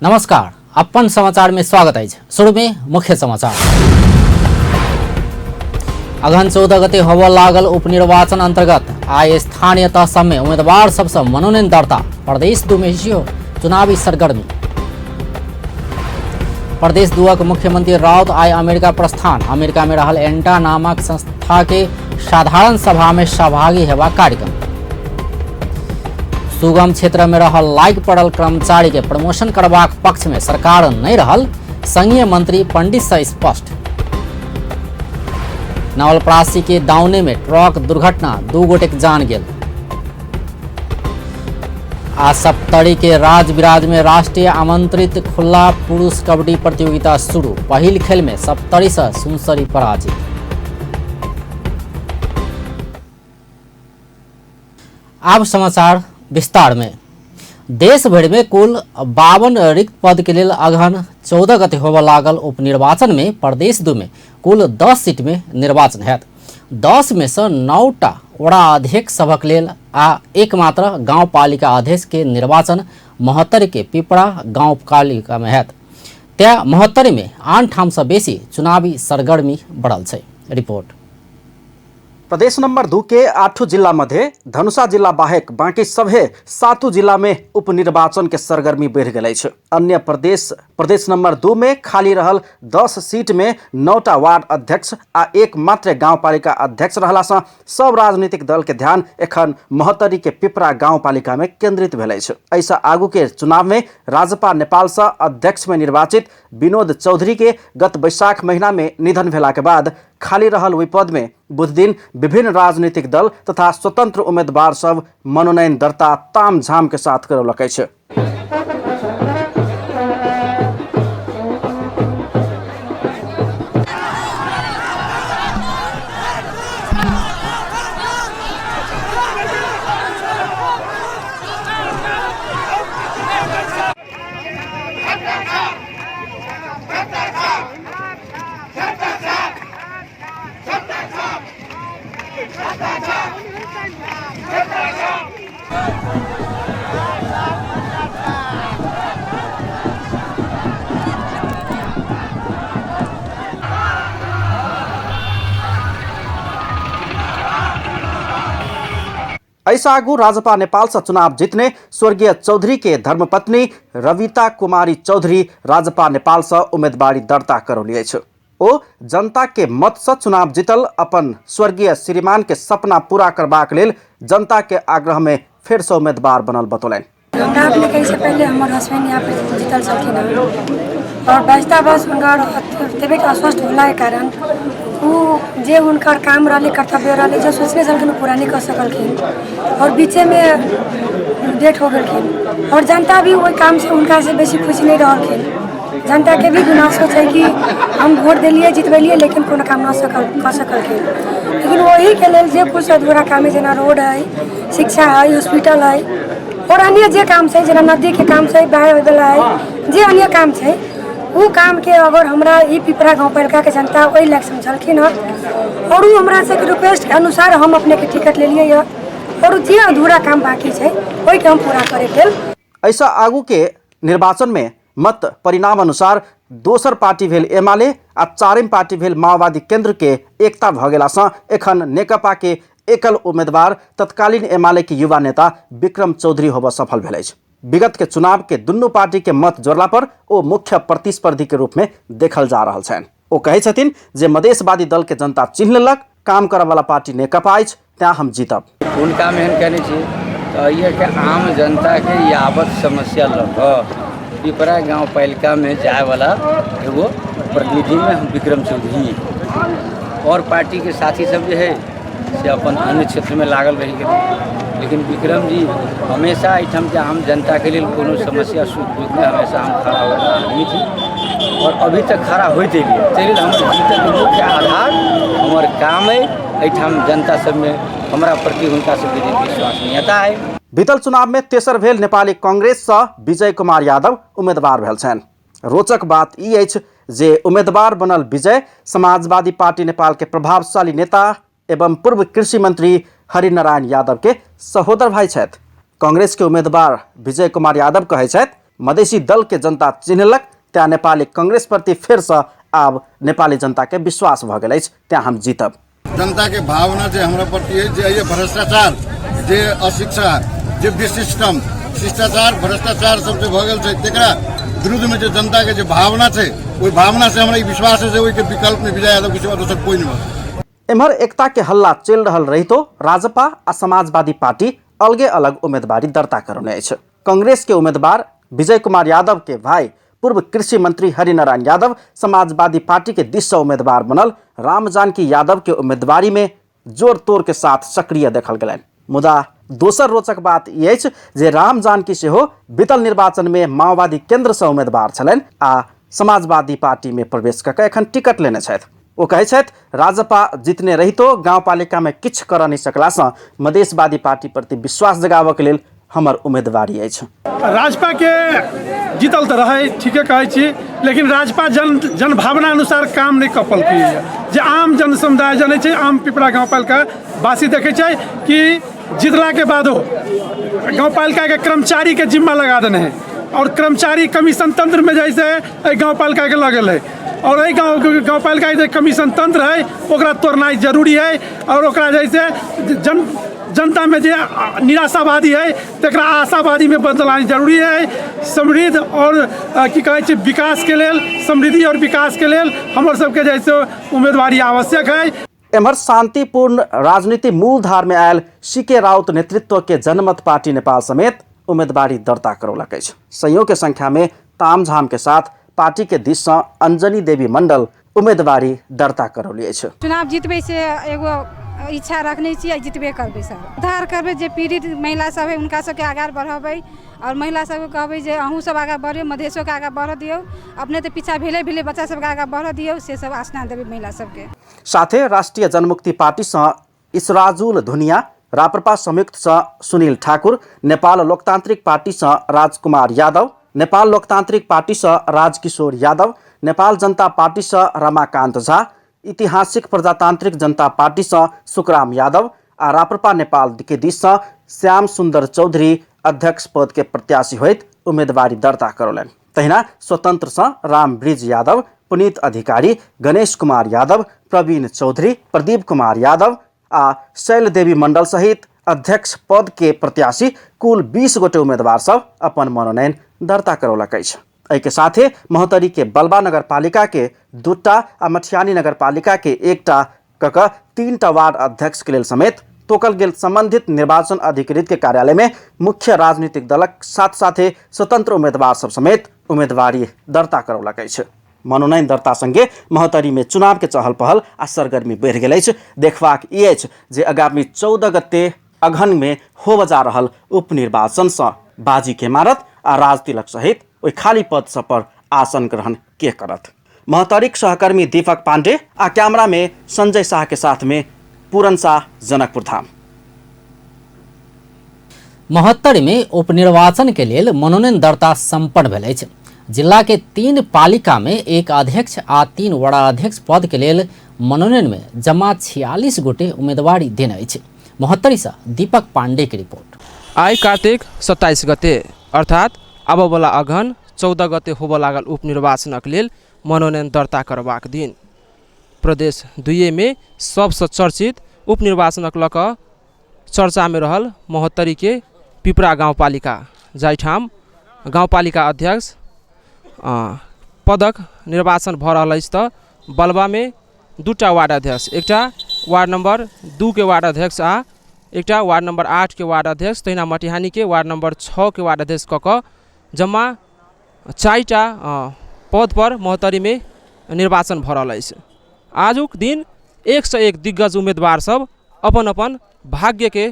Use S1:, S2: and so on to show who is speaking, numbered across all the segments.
S1: नमस्कार, अपन समाचार में स्वागत अछि। शुरू में मुख्य समाचार। अगहन 14 गते होबय लागल उपनिर्वाचन अंतर्गत आइ स्थानीय तह सब में उम्मीदवार सबसँ मनोनयन दर्ता। प्रदेश 2 में सेहो चुनावी सरगर्मी। प्रदेश 2 मुख्यमंत्री राउत आइ अमेरिका प्रस्थान। अमेरिका में रहल एंटा नामक संस्था के साधारण सभा में सहभागी हेबाक कार्यक्रम। सुगम क्षेत्र में रहल लाग पड़ल कर्मचारी के प्रमोशन करबाक पक्ष में सरकार नहीं रहल, संघीय मंत्री पंडित से स्पष्ट। नवलपरासी के दाउने में ट्रक दुर्घटना, 2 गोटे के जान गेल। आ सप्तरी के राजविराज में राष्ट्रीय आमंत्रित खुला पुरुष कबड्डी प्रतियोगिता शुरू। पहिल खेल में सप्तरी से सुनसरी पराजित। आब समाचार विस्तार में। देश भर में कुल 52 रिक्त पद के लेल अगहन 14 गते होबय लागल उपनिर्वाचन में प्रदेश 2 में कुल 10 सीट में निर्वाचन हैत। 10 में से 9टा वडा अध्यक्ष सभक लेल आ एकमात्र गाउँपालिका अध्यक्ष के निर्वाचन महोत्तरी के पिपरा गाउँपालिका में हैत। तैं महोत्तरी में आन ठाम से बेसी चुनावी सरगर्मी बढ़ल छै। रिपोर्ट।
S2: प्रदेश नंबर 2 के 8 जिला मध्य धनुषा जिला बाहेक बाकी सभे 7 जिला में उपनिर्वाचन के सरगर्मी बढ़ गेल अछि। अन्य प्रदेश नंबर 2 में खाली रहल 10 सीट में 9टा वार्ड अध्यक्ष आ एक मात्र गाउँपालिका अध्यक्ष रहला सँ सब राजनीतिक दल के ध्यान एखन महोत्तरी के पिपरा गाउँपालिका में केंद्रित भेल अछि। एहिसँ आगू के चुनाव में राजपा नेपाल सँ अध्यक्ष में निर्वाचित विनोद चौधरी के गत बैशाख महीना में निधन भेला के बाद खाली रहल ओहि पद में बुधदिन विभिन्न राजनीतिक दल तथा स्वतंत्र उम्मीदवार सब मनोनयन दर्ता तामझाम के साथ करौलक अछि। एहिसँ आगू राजपा नेपाल सँ चुनाव जीतने स्वर्गीय चौधरी के धर्मपत्नी रविता कुमारी चौधरी राजपा नेपाल सँ उम्मीदवारी दर्ता करौली अछि। ओ जनता के मत सँ चुनाव जीतल अपन स्वर्गीय श्रीमान के सपना पूरा करबाक लेल जनता के आग्रह में फेर सँ उम्मीदवार बनल बतौलनि।
S3: हमरा अपने कहीं से पहले हमर हस्बैंड यहाँ पर जीतल छलखिन हँ और बजता बस हुनकर तबियत अस्वस्थ होला के कारण उ जे हुनकर काम रहलै, कर्तव्य रहलै, जे सोचने छलखिन ओ पूरा नहीं कर सकलखिन और बीचे में डेथ हो गेलखिन और जनता भी ओहि काम से हुनका से बेसी खुश नहीं रहलखिन। जनता के भी गुनासो छै कि हम वोट देलियै, जितबेलियै, लेकिन कोनो काम न सकल कऽ सकलखिन। लेकिन ओही के लेल जे कुछ अधूरा काम है, जेना रोड है, शिक्षा है, हॉस्पिटल है और अन्य जे काम छै, जेना नदी के काम छै, बाढ़ि वाला है, जे अन्य काम छै, उ काम के अगर हमरा ई पिपरा गाँवपालिका के जनता ओहि लायक समझलखिन हँ और उ हमरा सबके रिक्वेस्ट के अनुसार हम अपने के टिकट लेलियै हँ और जे अधूरा काम बाकी छै ओहिके हम पूरा करैके लेल।
S2: एहिसँ आगू के निर्वाचन में मत परिणाम अनुसार दोसर पार्टी भेल एमाले आ चारिम पार्टी भेल माओवादी केंद्र के एकता भऽ गेला सँ एखन नेकपा के एकल उम्मीदवार तत्कालीन एमाले के युवा नेता विक्रम चौधरी होबऽ सफल भेल अछि। विगत के चुनाव के दुनू पार्टी के मत जोड़ला पर ओ मुख्य प्रतिस्पर्धी के रूप में देखल जा रहल छनि। ओ कहै छथिन जे मधेशवादी दल के जनता चिन्ह लेलक, काम करऽ वाला पार्टी नेकपा अछि, तैं हम जीतब।
S4: कोन काम एहन केने छी तऽ एहिके आम जनताके यावत समस्या लऽ कऽ पिपरा गाँवपालिकामे जायवला एगो प्रतिनिधिमे हम विक्रम चौधरी और पार्टीके साथी सब जे है से अपन अन्य क्षेत्रमे लागल रहि गेलै, लेकिन विक्रम जी हमेशा एहिठामके आम जनताके लेल कोनो समस्या सुख दुखमे हमेशा हम खड़ा होइवला आदमी छी और अभी तक खड़ा होइत एलियै। ताहि लेल हमर जीतके मुख्य आधार हमर काम अइ। एहिठाम जनता सबमे हमरा प्रति हुनका सबके जे विश्वसनीयता अइ।
S2: बीतल चुनाव में तेसर भेल नेपाली कांग्रेस सँ विजय कुमार यादव उम्मीदवार भेल छनि। रोचक बात ई अछि जे उम्मीदवार बनल विजय समाजवादी पार्टी नेपाल के प्रभावशाली नेता एवं पूर्व कृषि मंत्री हरिनारायण यादव के सहोदर भाई छथि। कांग्रेस के उम्मीदवार विजय कुमार यादव कहै छथि मधेसी दलके जनता चिन्हलक, तेँ नेपाली कांग्रेस प्रति फेरसँ आब नेपाली जनताके विश्वास भऽ गेल अछि, तेँ हम जीतब।
S5: जनताके भावना जे हमरा प्रति अछि जे एहि भ्रष्टाचार, जे अशिक्षा, जे विसिस्टम, शिष्टाचार, भ्रष्टाचार सब जे भऽ गेल छै तकरा विरुद्धमे जे जनताके जे भावना छै, ओहि भावनासँ हमरा ई विश्वास है जे ओहिके विकल्पमे विजय यादवके सिवा दोसर कोइ नहि भऽ सकैए।
S2: एम्हर एकता के हल्ला चलि रहल रहितो राजपा आ समाजवादी पार्टी अलगे अलग उम्मीदवारी दर्ता करौने अछि। कांग्रेस के उम्मीदवार विजय कुमार यादव के भाई पूर्व कृषि मंत्री हरिनारायण यादव समाजवादी पार्टी के दिस से उम्मीदवार बनल राम जानकी यादव के उम्मीदवारी में जोर तोड़ के साथ सक्रिय देखल गेलनि। मुदा दोसर रोचक बात ई अछि जे राम जानकी सेहो बीतल निर्वाचन में माओवादी केंद्र से उम्मीदवार छलनि आ समाजवादी पार्टी में प्रवेश कऽ के एखन टिकट लेने छथि। ओ कहै छथि, राजपा जितने रहितो गाउँपालिकामे किछु करऽ नहि सकलासँ मधेशवादी पार्टी प्रति विश्वास जगाबऽके लेल हमर उम्मीदवारी अछि।
S6: राजपाके जीतल तऽ रहै, ठीके कहै छी, लेकिन राजपा जन जनभावना अनुसार काम नहि कऽ पलकै। जे आम जन समुदाय जनै छै, आम पिपरा गाउँपालिका वासी देखै छै कि जीतलाके बादो गाउँपालिकाके कर्मचारीके जिम्मा लगा देने है और कर्मचारी कमीशन तंत्रमे जैसे एहि गाउँपालिकाके लऽ गेल है और एहि गाउँपालिकाके जे कमीशन तंत्र है ओकरा तोड़नाइ जरूरी है और ओकरा जैसे जन जनतामे जे निराशावादी है तकरा आशावादीमे बदलाइ जरूरी है। समृद्ध और की कहै छै विकासके लेल, समृद्धि और विकासके लेल हमर सबके जैसे उम्मीदवारी आवश्यक है।
S2: एम्हर शांतिपूर्ण राजनीति मूलधार में आयल सी.के. राउत नेतृत्व के जनमत पार्टी नेपाल समेत उम्मीदवारी दर्ता करौलक अछि। सैयों के संख्या में तामझाम के साथ पार्टी के दिस से अंजनी देवी मंडल उम्मीदवारी दर्ता करौली अछि।
S7: चुनाव जीतबै से एगो इच्छा रखने छियै, जीतबे करबै सर। उद्धार करबै जे पीड़ित महिला सब है हुनका सबके आगाँ बढ़ेबै और महिला सबके कहबै जे अहूँ सब आगाँ बढ़ियौ, मधेशोके आगाँ बढ़ऽ दियौ, अपने तऽ पीछा भेले भेले बच्चा सबके आगाँ बढ़ऽ दियौ, से सब आसना देबै महिला सबके।
S2: साथे राष्ट्रिय जनमुक्ति पार्टी सँ इसराजुल धुनिया, राप्रपा संयुक्त सँ सुनील ठाकुर, नेपाल लोकतांत्रिक पार्टी सँ राजकुमार यादव, नेपाल लोकतांत्रिक पार्टी सँ राजकिशोर यादव, नेपाल जनता पार्टी सँ रमाकांत झा, ऐतिहासिक प्रजातांत्रिक जनता पार्टी सँ सुखराम यादव आ राप्रपा नेपाल के दिस सँ श्याम सुंदर चौधरी अध्यक्ष पद के प्रत्याशी होइत उम्मीदवारी दर्ता करौलनि। तहिना स्वतंत्र सँ रामब्रिज यादव, पुनीत अधिकारी, गणेश कुमार यादव, प्रवीण चौधरी, प्रदीप कुमार यादव आ शैल देवी मंडल सहित अध्यक्ष पद के प्रत्याशी कुल 20 गोटे उम्मीदवार सब अपन मनोनयन दर्ता करौलक अछि। एहिके साथे महोत्तरी के बलबा नगरपालिका के 2टा आ मठियानी नगरपालिका के 1टा कऽ कऽ 3टा वार्ड अध्यक्ष के लेल समेत तोकल गेल संबंधित निर्वाचन अधिकृत के कार्यालय में मुख्य राजनीतिक दलक साथ साथे स्वतंत्र उम्मीदवार सब समेत उम्मीदवारी दर्ता करौलक अछि। मनोनयन दर्ता संगे महोत्तरी में चुनाव के चहल पहल आ सरगर्मी बढ़ि गेल अछि। देखबाक ई अछि जे आगामी 14 गते अगहन में होबय जा रहल उपनिर्वाचन सँ बाजी के मारत आ राजतिलक सहित ओहि खाली पद सब पर आसन ग्रहण के करत। महोत्तरीक सहकर्मी दीपक पांडे आ कैमरा में संजय शाह के साथ में पूरन शाह, जनकपुर धाम।
S1: महोत्तरी में उपनिर्वाचन के लेल मनोनयन दर्ता संपन्न भेल अछि। जिला के 3 पालिका में 1 अध्यक्ष आ 3 वडा अध्यक्ष पद के लेल मनोनयन में जमा 46 गोटे उम्मीदवारी देने अछि। महोत्तरी से दीपक पांडे की रिपोर्ट।
S8: आई कार्तिक 27 गते अर्थात आबऽवला अगहन 14 गते होबऽ लागल उपनिर्वाचनक लेल मनोनयन दर्ता करबाक दिन। प्रदेश 2 में सबसँ चर्चित उपनिर्वाचनक लऽ कऽ चर्चामे रहल महोत्तरीके पिपरा गाउँपालिका, जाहिठाम गाउँपालिका अध्यक्ष पदक निर्वाचन भऽ रहल अछि तऽ बलबामे 2टा वार्ड अध्यक्ष, एकटा वार्ड नंबर 2 के वार्ड अध्यक्ष आ एकटा वार्ड नंबर 8 के वार्ड अध्यक्ष, तहिना मटिहानीके वार्ड नंबर 6 के वार्ड अध्यक्ष कऽ कऽ जम्मा 4टा पद पर महोत्तरीमे निर्वाचन भऽ रहल अछि। आजुक दिन 1 से 1 दिग्गज उम्मीदवार सब अपन अपन भाग्यके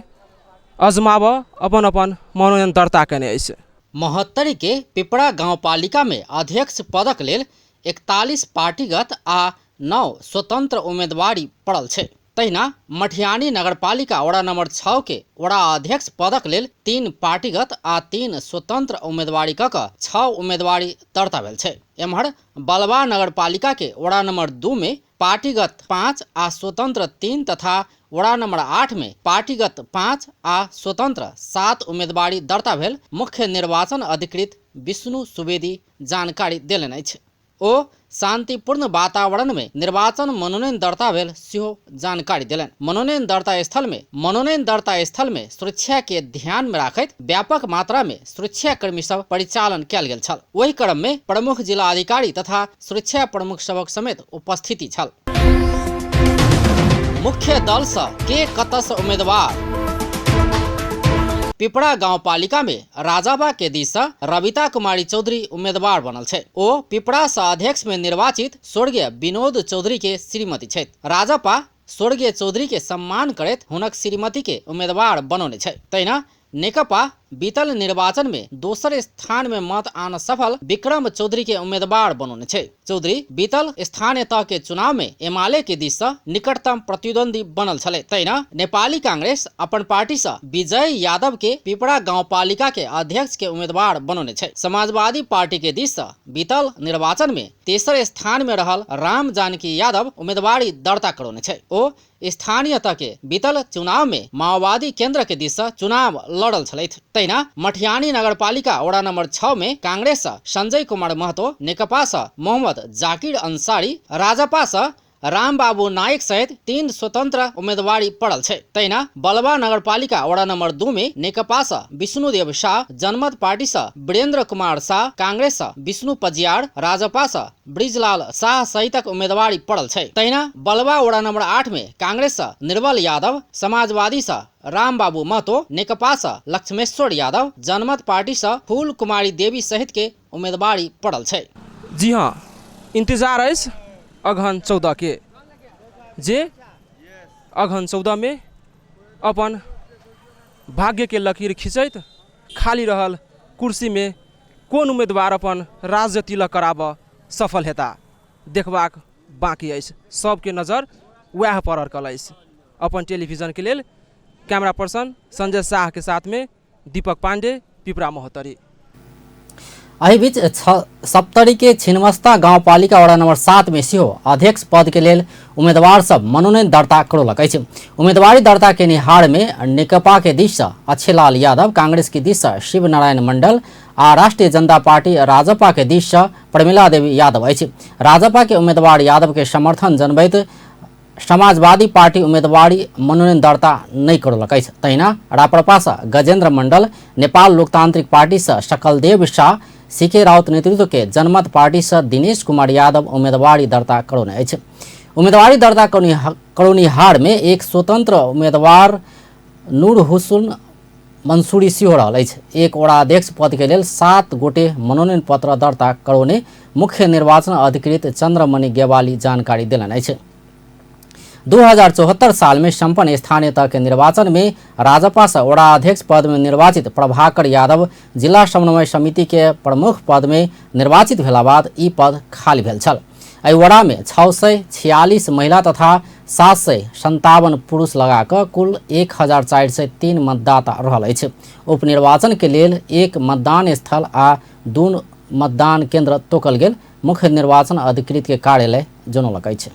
S8: अजमाबऽ अपन अपन मनोनयन दर्ता केने अछि।
S1: महोत्तरी के पिपरा गाउँपालिका में अध्यक्ष पदक लेल 41 पार्टीगत आ 9 स्वतंत्र उम्मीदवारी पड़ल छै। तहिना मठियानी नगरपालिका वडा नंबर 6 के वडा अध्यक्ष पदक लेल 3 पार्टीगत आ 3 स्वतंत्र उम्मीदवारी क कऽ 6 उम्मीदवारी दर्ता भेल छै। एम्हर बलवा नगरपालिका के वडा नंबर 2 में पार्टीगत 5 आ स्वतंत्र 3 तथा वडा नंबर 8 में पार्टीगत 5 आ स्वतंत्र 7 उम्मीदवारी दर्ता भेल मुख्य निर्वाचन अधिकृत विष्णु सुवेदी जानकारी देलनि अछि। ओ शांतिपूर्ण वातावरण में निर्वाचन मनोनयन दर्ता भेल सेहो जानकारी देलनि। मनोनयन दर्ता स्थल में सुरक्षा के ध्यान में राखैत व्यापक मात्रा में सुरक्षा कर्मी सब परिचालन कयल गेल छल। ओहि क्रम में प्रमुख जिला अधिकारी तथा सुरक्षा प्रमुख सभक समेत उपस्थिति छल। मुख्य दल सँ के कतऽ सँ उम्मीदवार। पिपरा गाउँपालिका में राजाबा के दिस सँ रविता कुमारी चौधरी उम्मीदवार बनल छै। ओ पिपरा सँ अध्यक्ष में निर्वाचित स्वर्गीय विनोद चौधरी के श्रीमती छथि। राजपा स्वर्गीय चौधरी के सम्मान करैत हुनक श्रीमती के उम्मीदवार बनौने छै। तहिना नेकपा बीतल निर्वाचन में दोसर स्थान में मत आन सफल विक्रम चौधरी के उम्मीदवार बनौने छै। चौधरी बीतल स्थानीय तह के चुनाव में एमाले के दिस सँ निकटतम प्रतिद्वंदी बनल छलै। तहिना नेपाली कांग्रेस अपन पार्टी सँ विजय यादव के पिपरा गाउँपालिका के अध्यक्ष के उम्मीदवार बनौने छै। समाजवादी पार्टी के दिस सँ बीतल निर्वाचन में तेसर स्थान में रहल राम जानकी यादव उम्मीदवारी दर्ता करौने छै। ओ स्थानीय तह के बीतल चुनाव में माओवादी केंद्र के दिस सँ चुनाव लड़ल छलथि। तहिना मठियानी नगरपालिका वडा नंबर 6 में कांग्रेस सँ संजय कुमार महतो, नेकपा सँ मोहम्मद जाकिर अंसारी, राजपा सँ रामबाबू नायक सहित 3 स्वतंत्र उम्मीदवारी पड़ल छै। तहिना बलवा नगरपालिका वडा नंबर 2 में नेकपा सँ विष्णुदेव शाह, जनमत पार्टी सँ वीरेंद्र कुमार शाह, कांग्रेस सँ विष्णु पजियार, राजपा सँ ब्रिजलाल शाह सहितक उम्मीदवारी पड़ल छै। तहिना बलवा वडा नंबर 8 में कांग्रेस सँ निर्बल यादव, समाजवादी सँ रामबाबू महतो, नेकपा सँ लक्ष्मेश्वर यादव, जनमत पार्टी सँ फूल कुमारी देवी सहित के उम्मीदवारी पड़ल छै।
S8: जी हाँ, इंतजार अछि अगहन 14 के, जे अगहन 14 में अपन भाग्य के लकीर खींचैत खाली रहल कुर्सी में कोन उम्मीदवार अपन राज्य तिलक कराबऽ सफल हेता देखबाक बाकी अछि। सबके नजर वएह पर अटकल अछि। अपन टेलीविजन के लेल कैमरा पर्सन संजय शाह के साथ में दीपक पांडे, पिपरा महोत्तरी।
S1: एहि बीच सप्तरी के छिन्नमस्ता गाउँपालिका वडा नंबर 7 में सेहो अध्यक्ष पद के लेल उम्मीदवार सब मनोनयन दर्ता करौलक अछि। उम्मीदवारी दर्ता केनिहार में नेकपा के दिस सँ अच्छेलाल यादव, कांग्रेस के दिस सँ शिव नारायण मंडल आ राष्ट्रीय जनता पार्टी राजपा के दिस सँ प्रमिला देवी यादव अछि। राजपा के उम्मीदवार यादव के समर्थन जनबैत समाजवादी पार्टी उम्मीदवारी मनोनयन दर्ता नहि करौलक अछि। तहिना राप्रपा सँ गजेन्द्र मंडल, नेपाल लोकतांत्रिक पार्टी सँ सकलदेव शाह, सीके राउत नेतृत्व के जनमत पार्टी सँ दिनेश कुमार यादव उम्मीदवारी दर्ता करौने अछि। उम्मीदवारी दर्ता करौनिहार में एक स्वतंत्र उम्मीदवार नूर हुसैन मंसूरी सेहो रहल अछि। एक वडा अध्यक्ष पद के लेल 7 गोटे मनोनयन पत्र दर्ता करौने मुख्य निर्वाचन अधिकृत चंद्रमणि गेवाली जानकारी देलनि अछि। 2074 साल में सम्पन्न स्थानीय तह के निर्वाचन में राजपा से वडा अध्यक्ष पद में निर्वाचित प्रभाकर यादव जिला समन्वय समिति के प्रमुख पद में निर्वाचित भेला बाद ई पद खाली भेल छल। एहि वडा में 646 महिला तथा 757 पुरुष लगा कऽ कुल 1403 मतदाता रहल अछि। उपनिर्वाचन के लेल एक मतदान स्थल आ 2 मतदान केंद्र तोकल गेल मुख्य निर्वाचन अधिकृत के कार्यालय जनौलक अछि।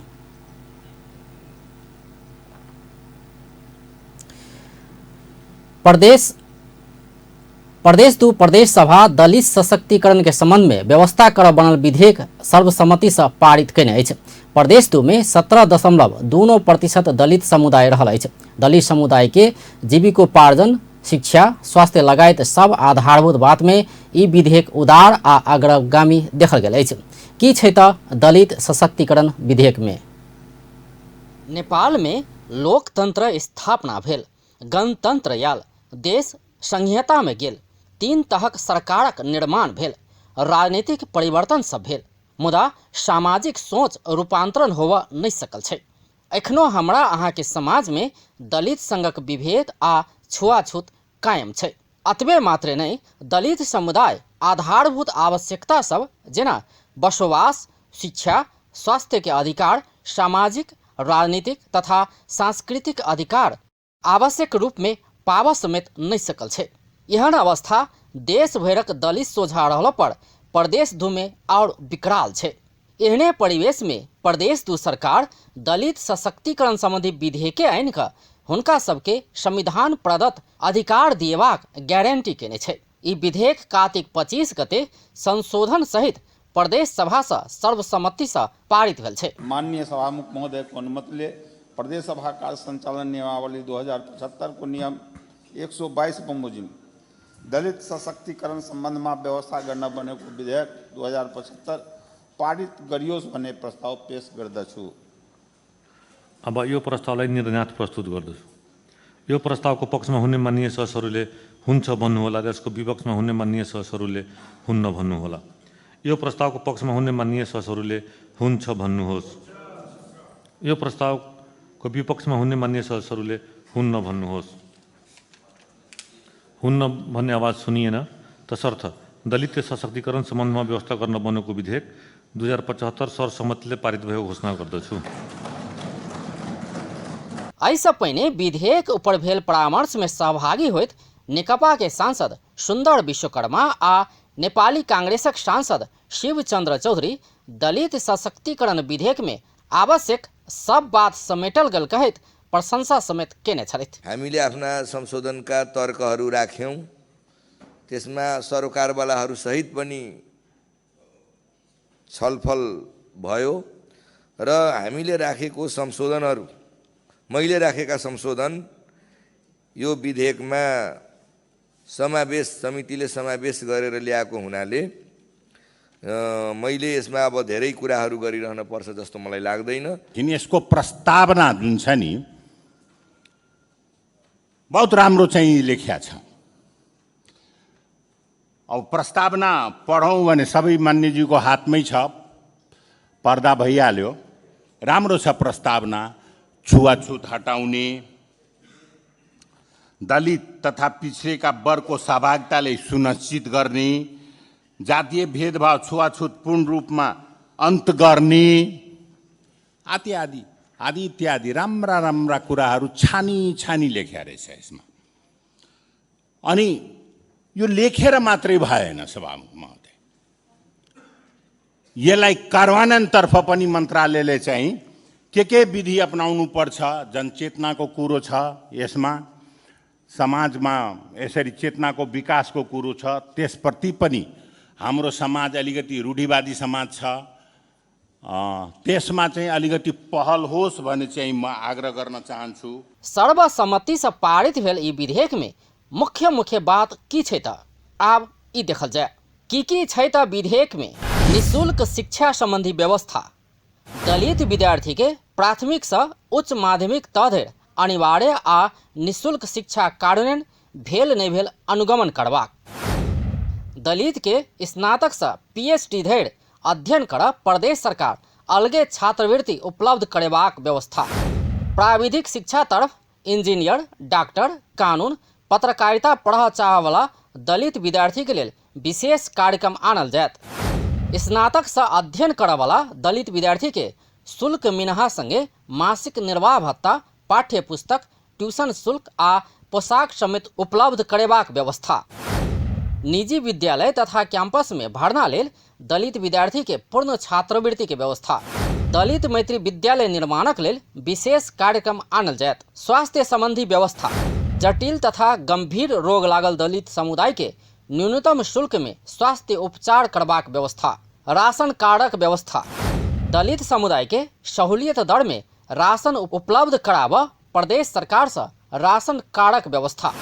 S1: प्रदेश 2 प्रदेश सभा दलित सशक्तिकरण के संबंध में व्यवस्था कर बनल विधेयक सर्वसम्मति से पारित कयने अछि। प्रदेश 2 में 17.29% दलित समुदाय रहल अछि। दलित समुदाय के जीविकोपार्जन, शिक्षा, स्वास्थ्य लगायत सब आधारभूत बात में ई विधेयक उदार आ अग्रगामी देखल गेल अछि। की छै त दलित सशक्तिकरण विधेयक में? नेपाल में लोकतंत्र स्थापना भेल, गणतंत्र आयल, देश संघीयता में गेल, 3 तहक सरकारक निर्माण भेल, राजनीतिक परिवर्तन सब भेल, मुदा सामाजिक सोच रूपांतरण होबऽ नहि सकल छै। एखनो हमरा अहाँके समाज में दलित संगक विभेद आ छुआछूत कायम छै। अतबे मात्रे नहि, दलित समुदाय आधारभूत आवश्यकता सब जेना बसोवास, शिक्षा, स्वास्थ्य के अधिकार, सामाजिक, राजनीतिक तथा सांस्कृतिक अधिकार आवश्यक रूप में पाबऽ समेत नहि सकल छै। एहन अवस्था देश भरिक दलित सोझा रहला पर प्रदेश 2 में और विकराल छै। एहने परिवेश में प्रदेश 2 सरकार दलित सशक्तिकरण संबंधी विधेयक आनि कऽ हुनका सबके संविधान प्रदत्त अधिकार दिएबाक गारंटी केने छै। ई विधेयक कातिक 25 गते संशोधन सहित प्रदेश सभा सँ सर्वसम्मति सँ पारित भेल छै।
S9: माननीय सभामुख महोदयको अनुमतिले प्रदेश सभा कार्य सञ्चालन नियमावली 2075 को नियम 122 बमोजिम दलित सशक्तिकरण सम्बन्धमा व्यवस्था गर्न बनेको विधेयक 2075 पारित गरियोस् भन्ने प्रस्ताव पेश गर्दछु।
S10: अब यो प्रस्तावलाई निर्णयार्थ प्रस्तुत गर्दछु। यो प्रस्तावको पक्षमा हुने माननीय सदस्यहरूले हुन्छ भन्नुहोला र यसको विपक्षमा हुने माननीय सदस्यहरूले हुन्न भन्नुहोला। यो प्रस्तावको पक्षमा हुने माननीय सदस्यहरूले हुन्छ भन्नुहोस्। यो प्रस्तावको विपक्षमा हुने माननीय सदस्यहरूले हुन्न भन्नुहोस्। हुन्न भन्ने आवाज सुनिएन। तसर्थ दलित सशक्तिकरण सम्बन्धमा व्यवस्था गर्न बनेको विधेयक 2075 सर्वसम्मतिले पारित भएको घोषणा गर्दछु।
S1: एहिसँ पहिने विधेयक ऊपर भेल परामर्श में सहभागी होइत नेकपा के सांसद सुन्दर विश्वकर्मा आ नेपाली कांग्रेसक सांसद शिवचंद्र चौधरी दलित सशक्तिकरण विधेयक में आवश्यक सब बात समेटल गेल कहैत प्रशंसा समेत केने छलथि।
S11: हामीले आफ्ना संशोधनका तर्कहरू राख्यौँ, त्यसमा सरोकारवालाहरू सहित पनि छलफल भयो र हामीले राखेको संशोधनहरू, मैले राखेका संशोधन यो विधेयकमा समावेश समितिले समावेश गरेर ल्याएको हुनाले मैले यसमा अब धेरै कुराहरू गरिरहन पर्छ जस्तो मलाई लाग्दैन।
S12: किन यसको प्रस्तावना जुन छ नि बहुत राम्रो चाहिँ लेखिया छ। अब प्रस्तावना पढौँ भने सबै मान्यज्यूको हातमै छ, पर्दा भइहाल्यो। राम्रो छ प्रस्तावना। छुवाछुत हटाउने, दलित तथा पिछडेका वर्गको सहभागितालाई सुनिश्चित गर्ने, जातीय भेदभाव छुवाछुत पूर्ण रूपमा अन्त गर्ने आदि आदि आदि इत्यादि राम्रा राम्रा कुराहरू छानी छानी लेख्या रहेछ यसमा। अनि यो लेखेर मात्रै भएन सभामुख महोदय, यसलाई कार्यान्वयनतर्फ पनि मन्त्रालयले चाहिँ के विधि अपनाउनु पर्छ। जनचेतनाको कुरो छ यसमा, समाजमा यसरी चेतनाको विकासको कुरो छ, त्यसप्रति पनि हाम्रो समाज अलिकति रूढिवादी समाज छ, त्यसमा चाहिँ अलिकति पहल होस् भन्ने चाहिँ म आग्रह गर्न चाहन्छु।
S1: सर्वसम्मति से पारित भेल ई विधेयक में मुख्य मुख्य बात की छै त आब ई देखल जाय। की छै त विधेयक में निःशुल्क शिक्षा संबंधी व्यवस्था, दलित विद्यार्थी के प्राथमिक से उच्च माध्यमिक तह धरि अनिवार्य आ निःशुल्क शिक्षा कार्यान्वयन भेल नहि भेल अनुगमन करबाक, दलित के स्नातक से पीएचडी धरि अध्ययन कर प्रदेश सरकार अलगे छात्रवृत्ति उपलब्ध करेबाक व्यवस्था, प्राविधिक शिक्षा तरफ इंजीनियर, डॉक्टर, कानून, पत्रकारिता पढ़ चाहवला दलित विद्यार्थी के लेल विशेष कार्यक्रम आनल जायत, स्नातक से अध्ययन करवला दलित विद्यार्थी के शुल्क मिनहा संगे मासिक निर्वाह भत्ता, पाठ्य पुस्तक, ट्यूशन शुल्क आ पोशाक समेत उपलब्ध करेबाक व्यवस्था, निजी विद्यालय तथा कैंपस में भर्ना लेल दलित विद्यार्थी के पूर्ण छात्रवृत्ति के व्यवस्था, दलित मैत्री विद्यालय निर्माणक लेल विशेष कार्यक्रम आनल जायत, स्वास्थ्य संबंधी व्यवस्था, जटिल तथा गंभीर रोग लागल दलित समुदाय के न्यूनतम शुल्क में स्वास्थ्य उपचार करबाक व्यवस्था, राशन कार्डक व्यवस्था, दलित समुदाय के सहूलियत दर में राशन उपलब्ध कराबऽ प्रदेश सरकार से राशन कार्डक व्यवस्था,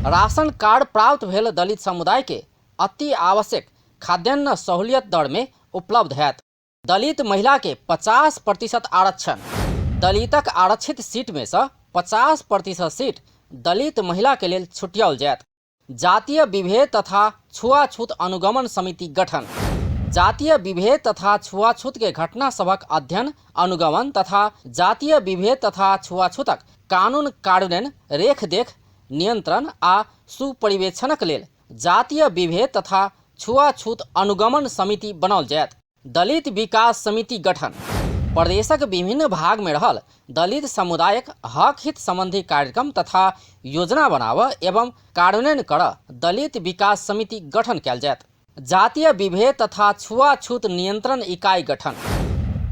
S1: राशन कार्ड प्राप्त भेल दलित समुदाय के अति आवश्यक खाद्यान्न सहूलियत दर में उपलब्ध हैत, दलित महिला के 50% आरक्षण, दलितक आरक्षित सीट में से 50% सीट दलित महिला के लेल छुटियाओल जायत, जातीय विभेद तथा छुआछूत अनुगमन समिति गठन, जातीय विभेद तथा छुआछूत के घटना सभक अध्ययन अनुगमन तथा जातीय विभेद तथा छुआछूतक कानून कार्यान्वयन रेखदेख नियंत्रण आ सुपरिवेक्षणक लेल जातीय विभेद तथा छुआछूत अनुगमन समिति बनाओल जायत, दलित विकास समिति गठन, प्रदेशक विभिन्न भाग में रहल दलित समुदायक हक हित संबंधी कार्यक्रम तथा योजना बनाव एवं कार्यान्वयन कर दलित विकास समिति गठन कयल जायत, जातीय विभेद तथा छुआछूत नियंत्रण इकाई गठन,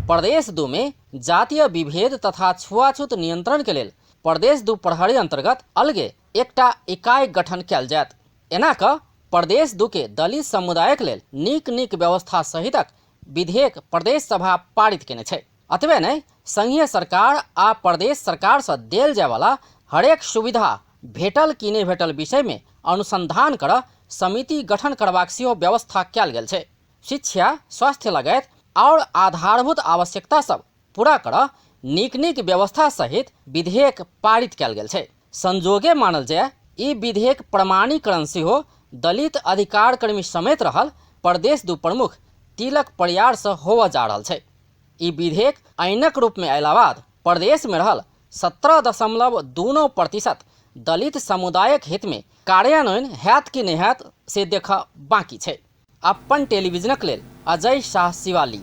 S1: प्रदेश 2 में जातीय विभेद तथा छुआछूत नियंत्रण के लेल प्रदेश 2 प्रहरी अंतर्गत अलगे एकटा इकाई गठन कयल जायत। एना क प्रदेश 2 के दलित समुदायक लेल नीक नीक व्यवस्था सहितक विधेयक प्रदेश सभा पारित केने छै। अतबे नहि, संघीय सरकार आ प्रदेश सरकार से देल जायवाला हरेक सुविधा भेटल कि नहि भेटल विषय में अनुसंधान कर समिति गठन करबाक सेहो व्यवस्था कयल गेल छै। शिक्षा, स्वास्थ्य लगायत और आधारभूत आवश्यकता सब पूरा कर नीक नीक व्यवस्था सहित विधेयक पारित कयल गेल छै। संजोगे मानल जाय ई विधेयक प्रमाणीकरण सेहो दलित अधिकार कर्मी समेत रहल प्रदेश 2 प्रमुख तिलक परियार से होवऽ जा रहल छै। ई विधेयक ऐनक रूप में अयला बाद प्रदेश में रहल 17.29% दलित समुदायक हित में कार्यान्वयन हैत कि नहि हैत से देख बाकी छै। अपन टेलीविजनक लेल अजय शाह शिवाली।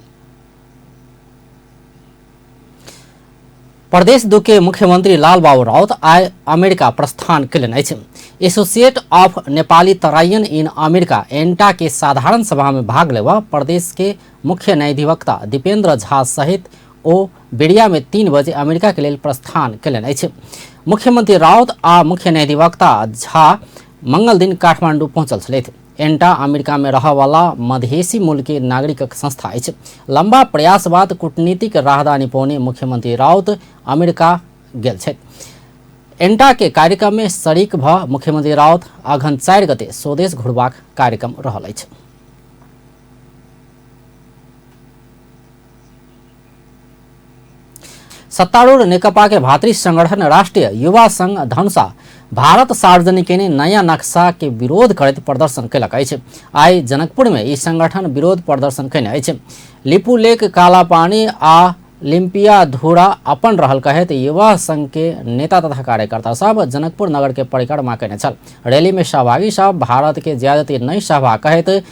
S1: प्रदेश 2 के मुख्यमंत्री लालबाबू राउत आइ अमेरिका प्रस्थान कयलनि अछि। Associate of Nepali Taraian in America एंटा के साधारण सभा में भाग लेबऽ प्रदेश के मुख्य न्यायाधिवक्ता दीपेंद्र झा सहित ओ बेरिया में 3 बजे अमेरिका के लेल प्रस्थान कयलनि अछि। मुख्यमंत्री राउत आ मुख्य न्यायाधिवक्ता झा मंगल दिन काठमांडू पहुंचल छलथि। एंटा अमेरिका में रहऽवाला मधेसी मूल के नागरिकक संस्था अछि। लंबा प्रयास बाद कूटनीतिक राहदानी पौने मुख्यमंत्री राउत अमेरिका गेल छथि। एंटा के कार्यक्रम में शरीक भ मुख्यमंत्री राउत अघन 4 गते स्वदेश घुरबाक कार्यक्रम रहल अछि। सत्तारूढ़ नेकपा के भातृ संगठन राष्ट्रिय युवा संघ धनुषा भारत सार्वजनिक केने नयाँ नक्शा के विरोध करैत प्रदर्शन कयलक अछि। आइ जनकपुर में ई संगठन विरोध प्रदर्शन कयने अछि। लिपुलेख, कालापानी आ लिम्पिया धुरा अपन रहल कहैत युवा संघ के नेता तथा कार्यकर्ता सब जनकपुर नगर के परिक्रमा कयने छल। रैली में सहभागी सब भारत के ज्यादती नहि सहभाग कहैत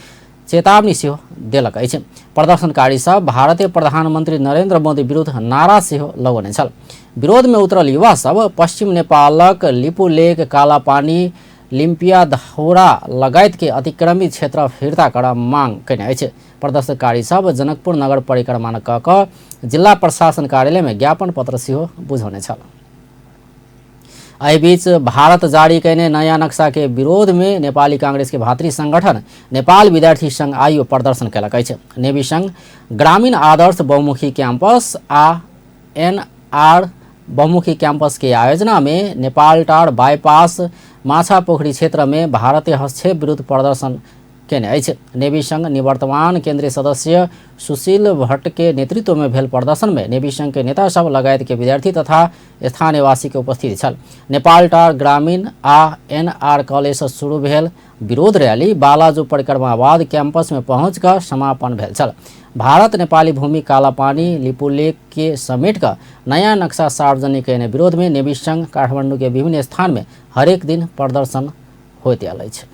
S1: चेतावनी सेहो देलक अछि। प्रदर्शनकारी सब भारतीय प्रधानमंत्री नरेंद्र मोदी विरुद्ध नारा सेहो लगौने छल। विरोध में उतरल युवा सब पश्चिम नेपालक लिपुलेख, कालापानी, लिम्पिया धौरा लगायत के अतिक्रमित क्षेत्र फिर्ता कर मांग कयने अछि। प्रदर्शनकारी सब जनकपुर नगर परिक्रमा क कऽ जिला प्रशासन कार्यालय में ज्ञापन पत्र सेहो बुझौने छल। एहि बीच भारत जारी कयने नयाँ नक्शा के विरोध में नेपाली कांग्रेस के भातृ संगठन नेपाल विद्यार्थी संघ आइयो प्रदर्शन कयलक अछि। नेवी संघ ग्रामीण आदर्श बहुमुखी कैंपस आ एनआर बहुमुखी कैंपस के आयोजना में नेपाल टार बाईपास माछा पोखरी क्षेत्र में भारतीय हस्तक्षेप विरुद्ध प्रदर्शन केने अछि। नेवी संघ निवर्तमान केंद्रीय सदस्य सुशील भट्ट के नेतृत्व में भेल प्रदर्शन में नेवी संघ के नेता सब लगायत के विद्यार्थी तथा स्थानीयवासी के उपस्थिति छल। नेपाल टार ग्रामीण आ एनआर कॉलेज से शुरू भेल विरोध रैली बालाजू परिक्रमा बाद कैंपस में पहुँच कर समापन भेल छल। भारत नेपाली भूमि कालापानी लिपुलेख के समेट कर नया नक्शा सार्वजनिक कयने विरोध में नेवी संघ काठमांडू के विभिन्न स्थान में हरेक दिन प्रदर्शन होइत आयल अछि।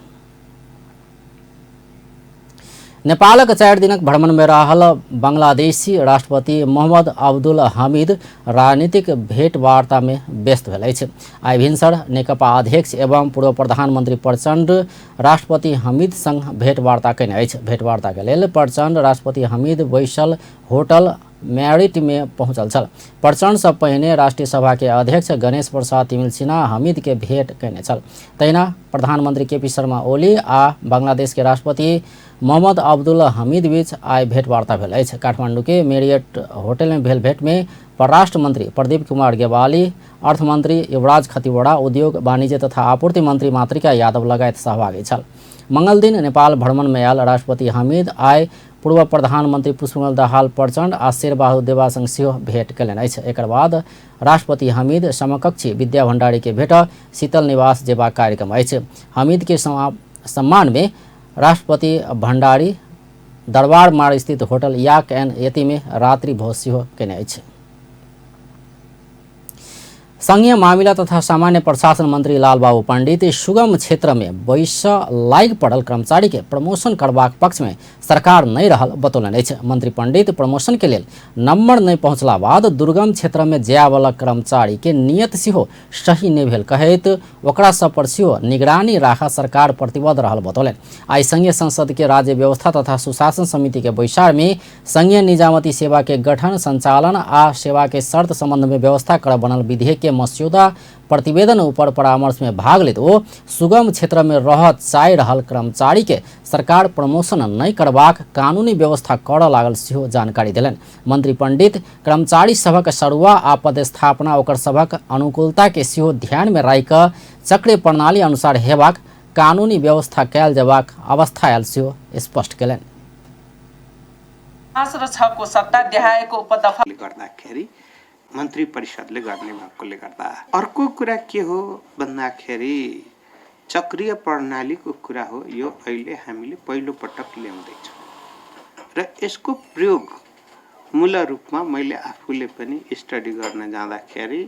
S1: नेपालक 4 दिनक भ्रमण में रहल बांग्लादेशी राष्ट्रपति मोहम्मद अब्दुल हमीद राजनीतिक भेंटवार्ता में व्यस्त भेल अछि। आइ भिनसर नेकपा अध्यक्ष एवं पूर्व प्रधानमंत्री प्रचण्ड राष्ट्रपति हमीद संग भेंटवार्ता कयने अछि। भेंटवार्ता के लेल प्रचण्ड राष्ट्रपति हमीद बैसल होटल मैरिट में पहुंचल छल। प्रचण्ड से पहिने राष्ट्रीय सभा के अध्यक्ष गणेश प्रसाद तिमिल सिन्हा हमीद के भेंट कयने छल। तहिना प्रधानमंत्री केपी शर्मा ओली आ बांग्लादेश के राष्ट्रपति मोहम्मद अब्दुल हमीद बीच आइ भेंटवार्ता भेल अछि। काठमांडू के मेरियट होटल में भेल भेंट में परराष्ट्र मंत्री प्रदीप कुमार गेवाली, अर्थमंत्री युवराज खतिवड़ा, उद्योग वाणिज्य तथा आपूर्ति मंत्री मातृका यादव लगायत सहभागी छल। मंगल दिन नेपाल भ्रमण में आयल राष्ट्रपति हमीद आइ पूर्व प्रधानमंत्री पुष्पकमल दाहाल प्रचण्ड आ शेरबहादुर देवा संग सेहो भेंट कयलनि अछि। एकर बाद राष्ट्रपति हमीद समकक्षी विद्या भंडारी के भेंट शीतल निवास जेबाक कार्यक्रम अछि। हमीद के सम्मान में राष्ट्रपति भंडारी दरबार मार्ग स्थित होटल याक एंड यति में रात्रि भोज सेहो कयने अछि। संघीय मामिला तथा सामान्य प्रशासन मंत्री लालबाबू पंडित सुगम क्षेत्र में बैस लागि पड़ल कर्मचारी के प्रमोशन करबाक पक्ष में सरकार नहीं रहल बतौलनि अछि। मंत्री पंडित प्रमोशन के लेल नंबर नहीं पहुँचला बाद दुर्गम क्षेत्र में जायवला कर्मचारी के नियत सेहो सही नहीं भेल कहैत ओकरा सब पर सेहो निगरानी राखऽ सरकार प्रतिबद्ध रहल बतौलनि। आइ संघीय संसद के राज्य व्यवस्था तथा सुशासन समिति के बैसार में संघीय निजामती सेवा के गठन, संचालन आ सेवा के शर्त संबंध में व्यवस्था कर बनल विधेयक के के मस्यौदा प्रतिवेदन ऊपर परामर्श में भाग लेत ओ सुगम क्षेत्र में रह चाहि रहल कर्मचारी के सरकार प्रमोशन नहि करबाक कानूनी व्यवस्था करऽ लागल सेहो जानकारी देलनि। मंत्री पंडित कर्मचारी सभक सरुआ आ पदस्थापना ओकर सभक अनुकूलता के सेहो ध्यान में राखि कऽ चक्रीय प्रणाली अनुसार हेबाक कानूनी व्यवस्था कयल जेबाक अवस्था आयल सेहो स्पष्ट केलनि।
S13: 5 र 6 को सट्टा देहायको उपदफा
S14: गर्दाखेरि मन्त्री परिषदले गर्ने भएकोले गर्दा अर्को कुरा के हो भन्दाखेरि चक्रीय प्रणालीको कुरा हो। यो अहिले हामीले पहिलो पटक ल्याउँदैछौँ र यसको प्रयोग मूल रूपमा मैले आफूले पनि स्टडी गर्न जाँदाखेरि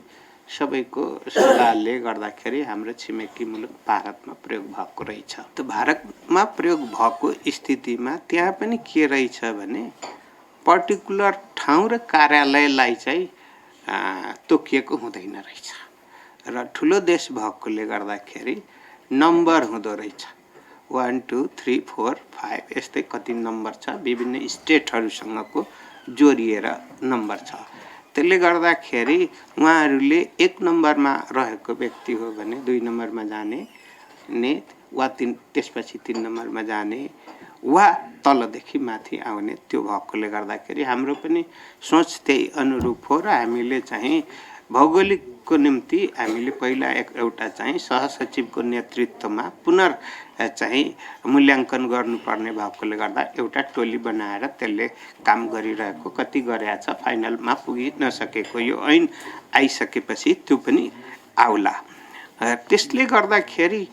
S14: सबैको सल्लाहले गर्दाखेरि हाम्रो छिमेकी मुलुक भारतमा प्रयोग भएको रहेछ। त्यो भारतमा प्रयोग भएको स्थितिमा त्यहाँ पनि के रहेछ भने पर्टिकुलर ठाउँ र कार्यालयलाई चाहिँ तोकिएको हुँदैन रहेछ र ठुलो देश भएकोले गर्दाखेरि नम्बर हुँदो रहेछ 1 2 3 4 5 यस्तै कति नम्बर छ, विभिन्न स्टेटहरूसँगको जोडिएर नम्बर छ। त्यसले गर्दाखेरि उहाँहरूले 1 नम्बरमा रहेको व्यक्ति हो भने 2 नम्बरमा जाने ने वा त्यसपछि 3 नम्बरमा जाने वा तलदेखि माथि आउने, त्यो भएकोले गर्दाखेरि हाम्रो पनि सोच त्यही अनुरूप हो र हामीले चाहिँ भौगोलिकको निम्ति हामीले पहिला एउटा चाहिँ सहसचिवको नेतृत्वमा पुनर् चाहिँ मूल्याङ्कन गर्नुपर्ने भएकोले गर्दा एउटा टोली बनाएर त्यसले काम गरिरहेको कति गरेको छ फाइनलमा पुगि नसकेको यो ऐन आइसकेपछि त्यो पनि आउला। त्यसले गर्दाखेरि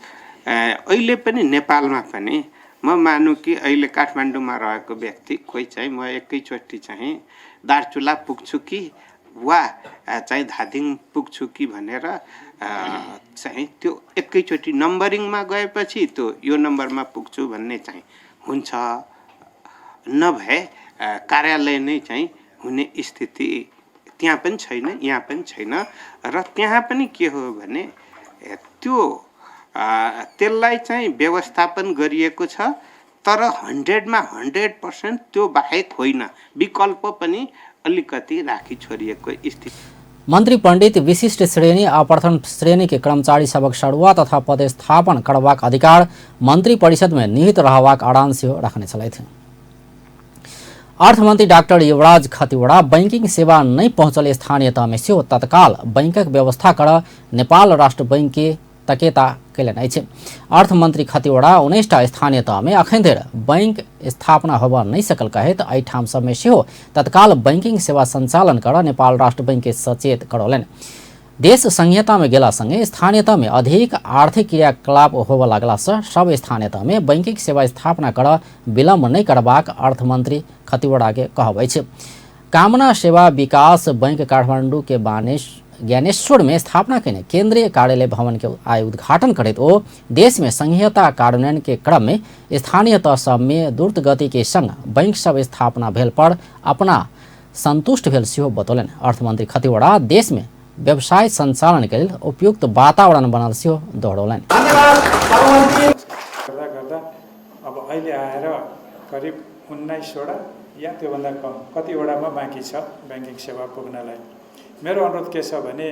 S14: अहिले पनि नेपालमा पनि म मानु कि अहिले काठमाडौँमा रहेको व्यक्ति कोही चाहिँ म एकैचोटि चाहिँ दार्चुला पुग्छु कि वा चाहिँ धादिङ पुग्छु कि भनेर चाहिँ त्यो एकैचोटि नम्बरिङमा गएपछि त्यो यो नम्बरमा पुग्छु भन्ने चाहिँ हुन्छ, नभए कार्यालय नै चाहिँ हुने स्थिति त्यहाँ पनि छैन, यहाँ पनि छैन। र त्यहाँ पनि के हो भने त्यो त्यसलाई चाहिँ व्यवस्थापन गरिएको छ तर 100मा 100% त्यो बाहेक होइन, विकल्प पनि अलिकति राखी छोडिएको स्थिति।
S1: मंत्री पंडित विशिष्ट श्रेणी आ प्रथम श्रेणी के कर्मचारी सभक सरुआ तथा पदस्थापन करबाक अधिकार मंत्री परिषद में निहित रहबाक अड़ान सेहो रखने छलथि। अर्थमंत्री डाक्टर युवराज खतिवड़ा बैंकिंग सेवा नहीं पहुंचल स्थानीय तह में सेहो तत्काल बैंकक व्यवस्था कर नेपाल राष्ट्र बैंक के तकेता कयलनि अछि। अर्थमंत्री खतिवड़ा 19टा स्थानीय तह में अखन धरि बैंक स्थापना होबऽ नहि सकल कहैत एहिठाम सब में सेहो तत्काल बैंकिंग सेवा संचालन कर नेपाल राष्ट्र बैंक के सचेत करौलनि। देश संघीयता में गेला संगे स्थानीय तह में अधिक आर्थिक क्रियाकलाप होबऽ लगला से सब स्थानीय तह में बैंकिंग सेवा स्थापना कर विलम्ब नहि करबाक अर्थमंत्री खतिवड़ा के कहब अछि। कामना सेवा विकास बैंक काठमांडू के ज्ञानेश्वर में स्थापना केने केंद्रीय कार्यालय भवन के आइ उद्घाटन करैत ओ देश में संघीयता कार्यान्वयन के क्रम में स्थानीय तह सब में द्रुत गति के संग बैंक सब स्थापना भेल पर अपना संतुष्ट भेल सेहो बतौलनि। अर्थमंत्री खतिवड़ा देश में व्यवसाय संचालन के लेल उपयुक्त वातावरण बनल सेहो दोहरौलनि।
S15: गर्दा गर्दा अब अहिले आएर करिब 19वटा या त्योभन्दा कम कतिवटामा बाँकी छ ब्याङ्किङ सेवा पुग्नलाई। मेरो अनुरोध के छ भने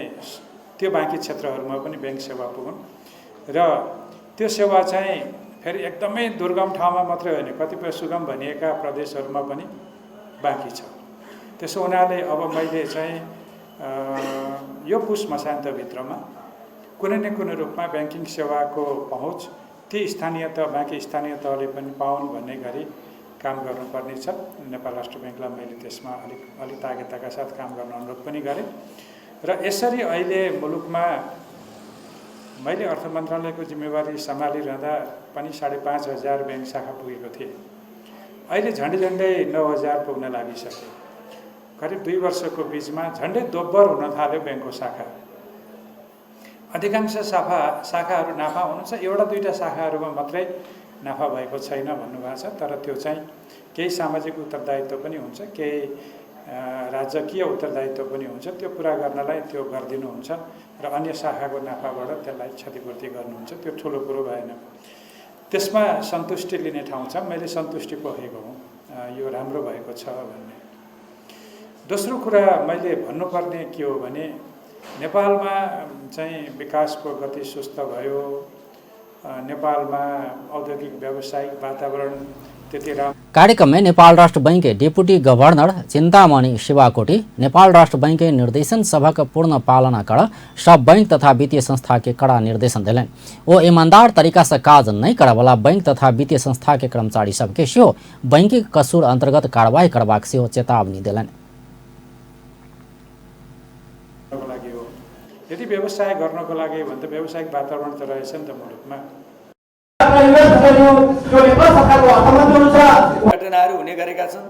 S15: त्यो बाँकी क्षेत्रहरूमा पनि ब्याङ्क सेवा पुगुन् र त्यो सेवा चाहिँ फेरि एकदमै दुर्गम ठाउँमा मात्रै होइन, कतिपय सुगम भनिएका प्रदेशहरूमा पनि बाँकी छ। त्यसो हुनाले अब मैले चाहिँ यो पुस मसान्तभित्रमा कुनै न कुनै रूपमा ब्याङ्किङ सेवाको पहुँच ती स्थानीय तह बाँकी स्थानीय तहले पनि पाउन् भन्ने गरी काम गर्नुपर्ने छ। नेपाल राष्ट्र ब्याङ्कलाई मैले त्यसमा अलिक तागेताका साथ काम गर्न अनुरोध पनि गरेँ र यसरी अहिले मुलुकमा मैले अर्थ मन्त्रालयको जिम्मेवारी सम्हालिरहँदा पनि 5,500 ब्याङ्क शाखा पुगेको थिएँ, अहिले झन्डै झन्डै 9,000 पुग्न लागिसक्यो। करिब 2 वर्षको बिचमा झन्डै दोब्बर हुन थाल्यो ब्याङ्कको शाखा। अधिकांश शाखाहरू नाफा हुनुहुन्छ, एउटा दुईवटा शाखाहरूमा मात्रै नाफा भएको छैन भन्नुभएको छ। तर त्यो चाहिँ केही सामाजिक उत्तरदायित्व पनि हुन्छ, केही राजकीय उत्तरदायित्व पनि हुन्छ, त्यो पुरा गर्नलाई त्यो गरिदिनुहुन्छ र अन्य शाखाको नाफाबाट त्यसलाई क्षतिपूर्ति गर्नुहुन्छ। त्यो ठुलो कुरो भएन, त्यसमा सन्तुष्टि लिने ठाउँ छ। मैले सन्तुष्टि पोखेको हुँ, यो राम्रो भएको छ भन्ने। दोस्रो कुरा मैले भन्नुपर्ने के हो भने नेपालमा चाहिँ विकासको गति सुस्त भयो, नेपालमा औद्योगिक व्यावसायिक वातावरण त्यति राम्रो।
S1: कार्यक्रम में नेपाल राष्ट्र बैंक के डिप्टी गवर्नर चिंतामणि शिवाकोटी नेपाल राष्ट्र बैंक के निर्देशन सभक पूर्ण पालना कर सब बैंक तथा वित्तीय संस्था के कड़ा निर्देशन देलनि। ओ ईमानदार तरीका से काज नहीं करवला बैंक तथा वित्तीय संस्था के कर्मचारी सबके सेहो बैंकिंग कसूर अंतर्गत कार्रवाई करबाक सेहो चेतावनी देलनि।
S15: लागि हो, यदि व्यवसाय गर्नको लागि भने त व्यावसायिक वातावरण त रहेछ नि त मुलुकमा।
S4: घटनाहरू हुने गरेका छन्।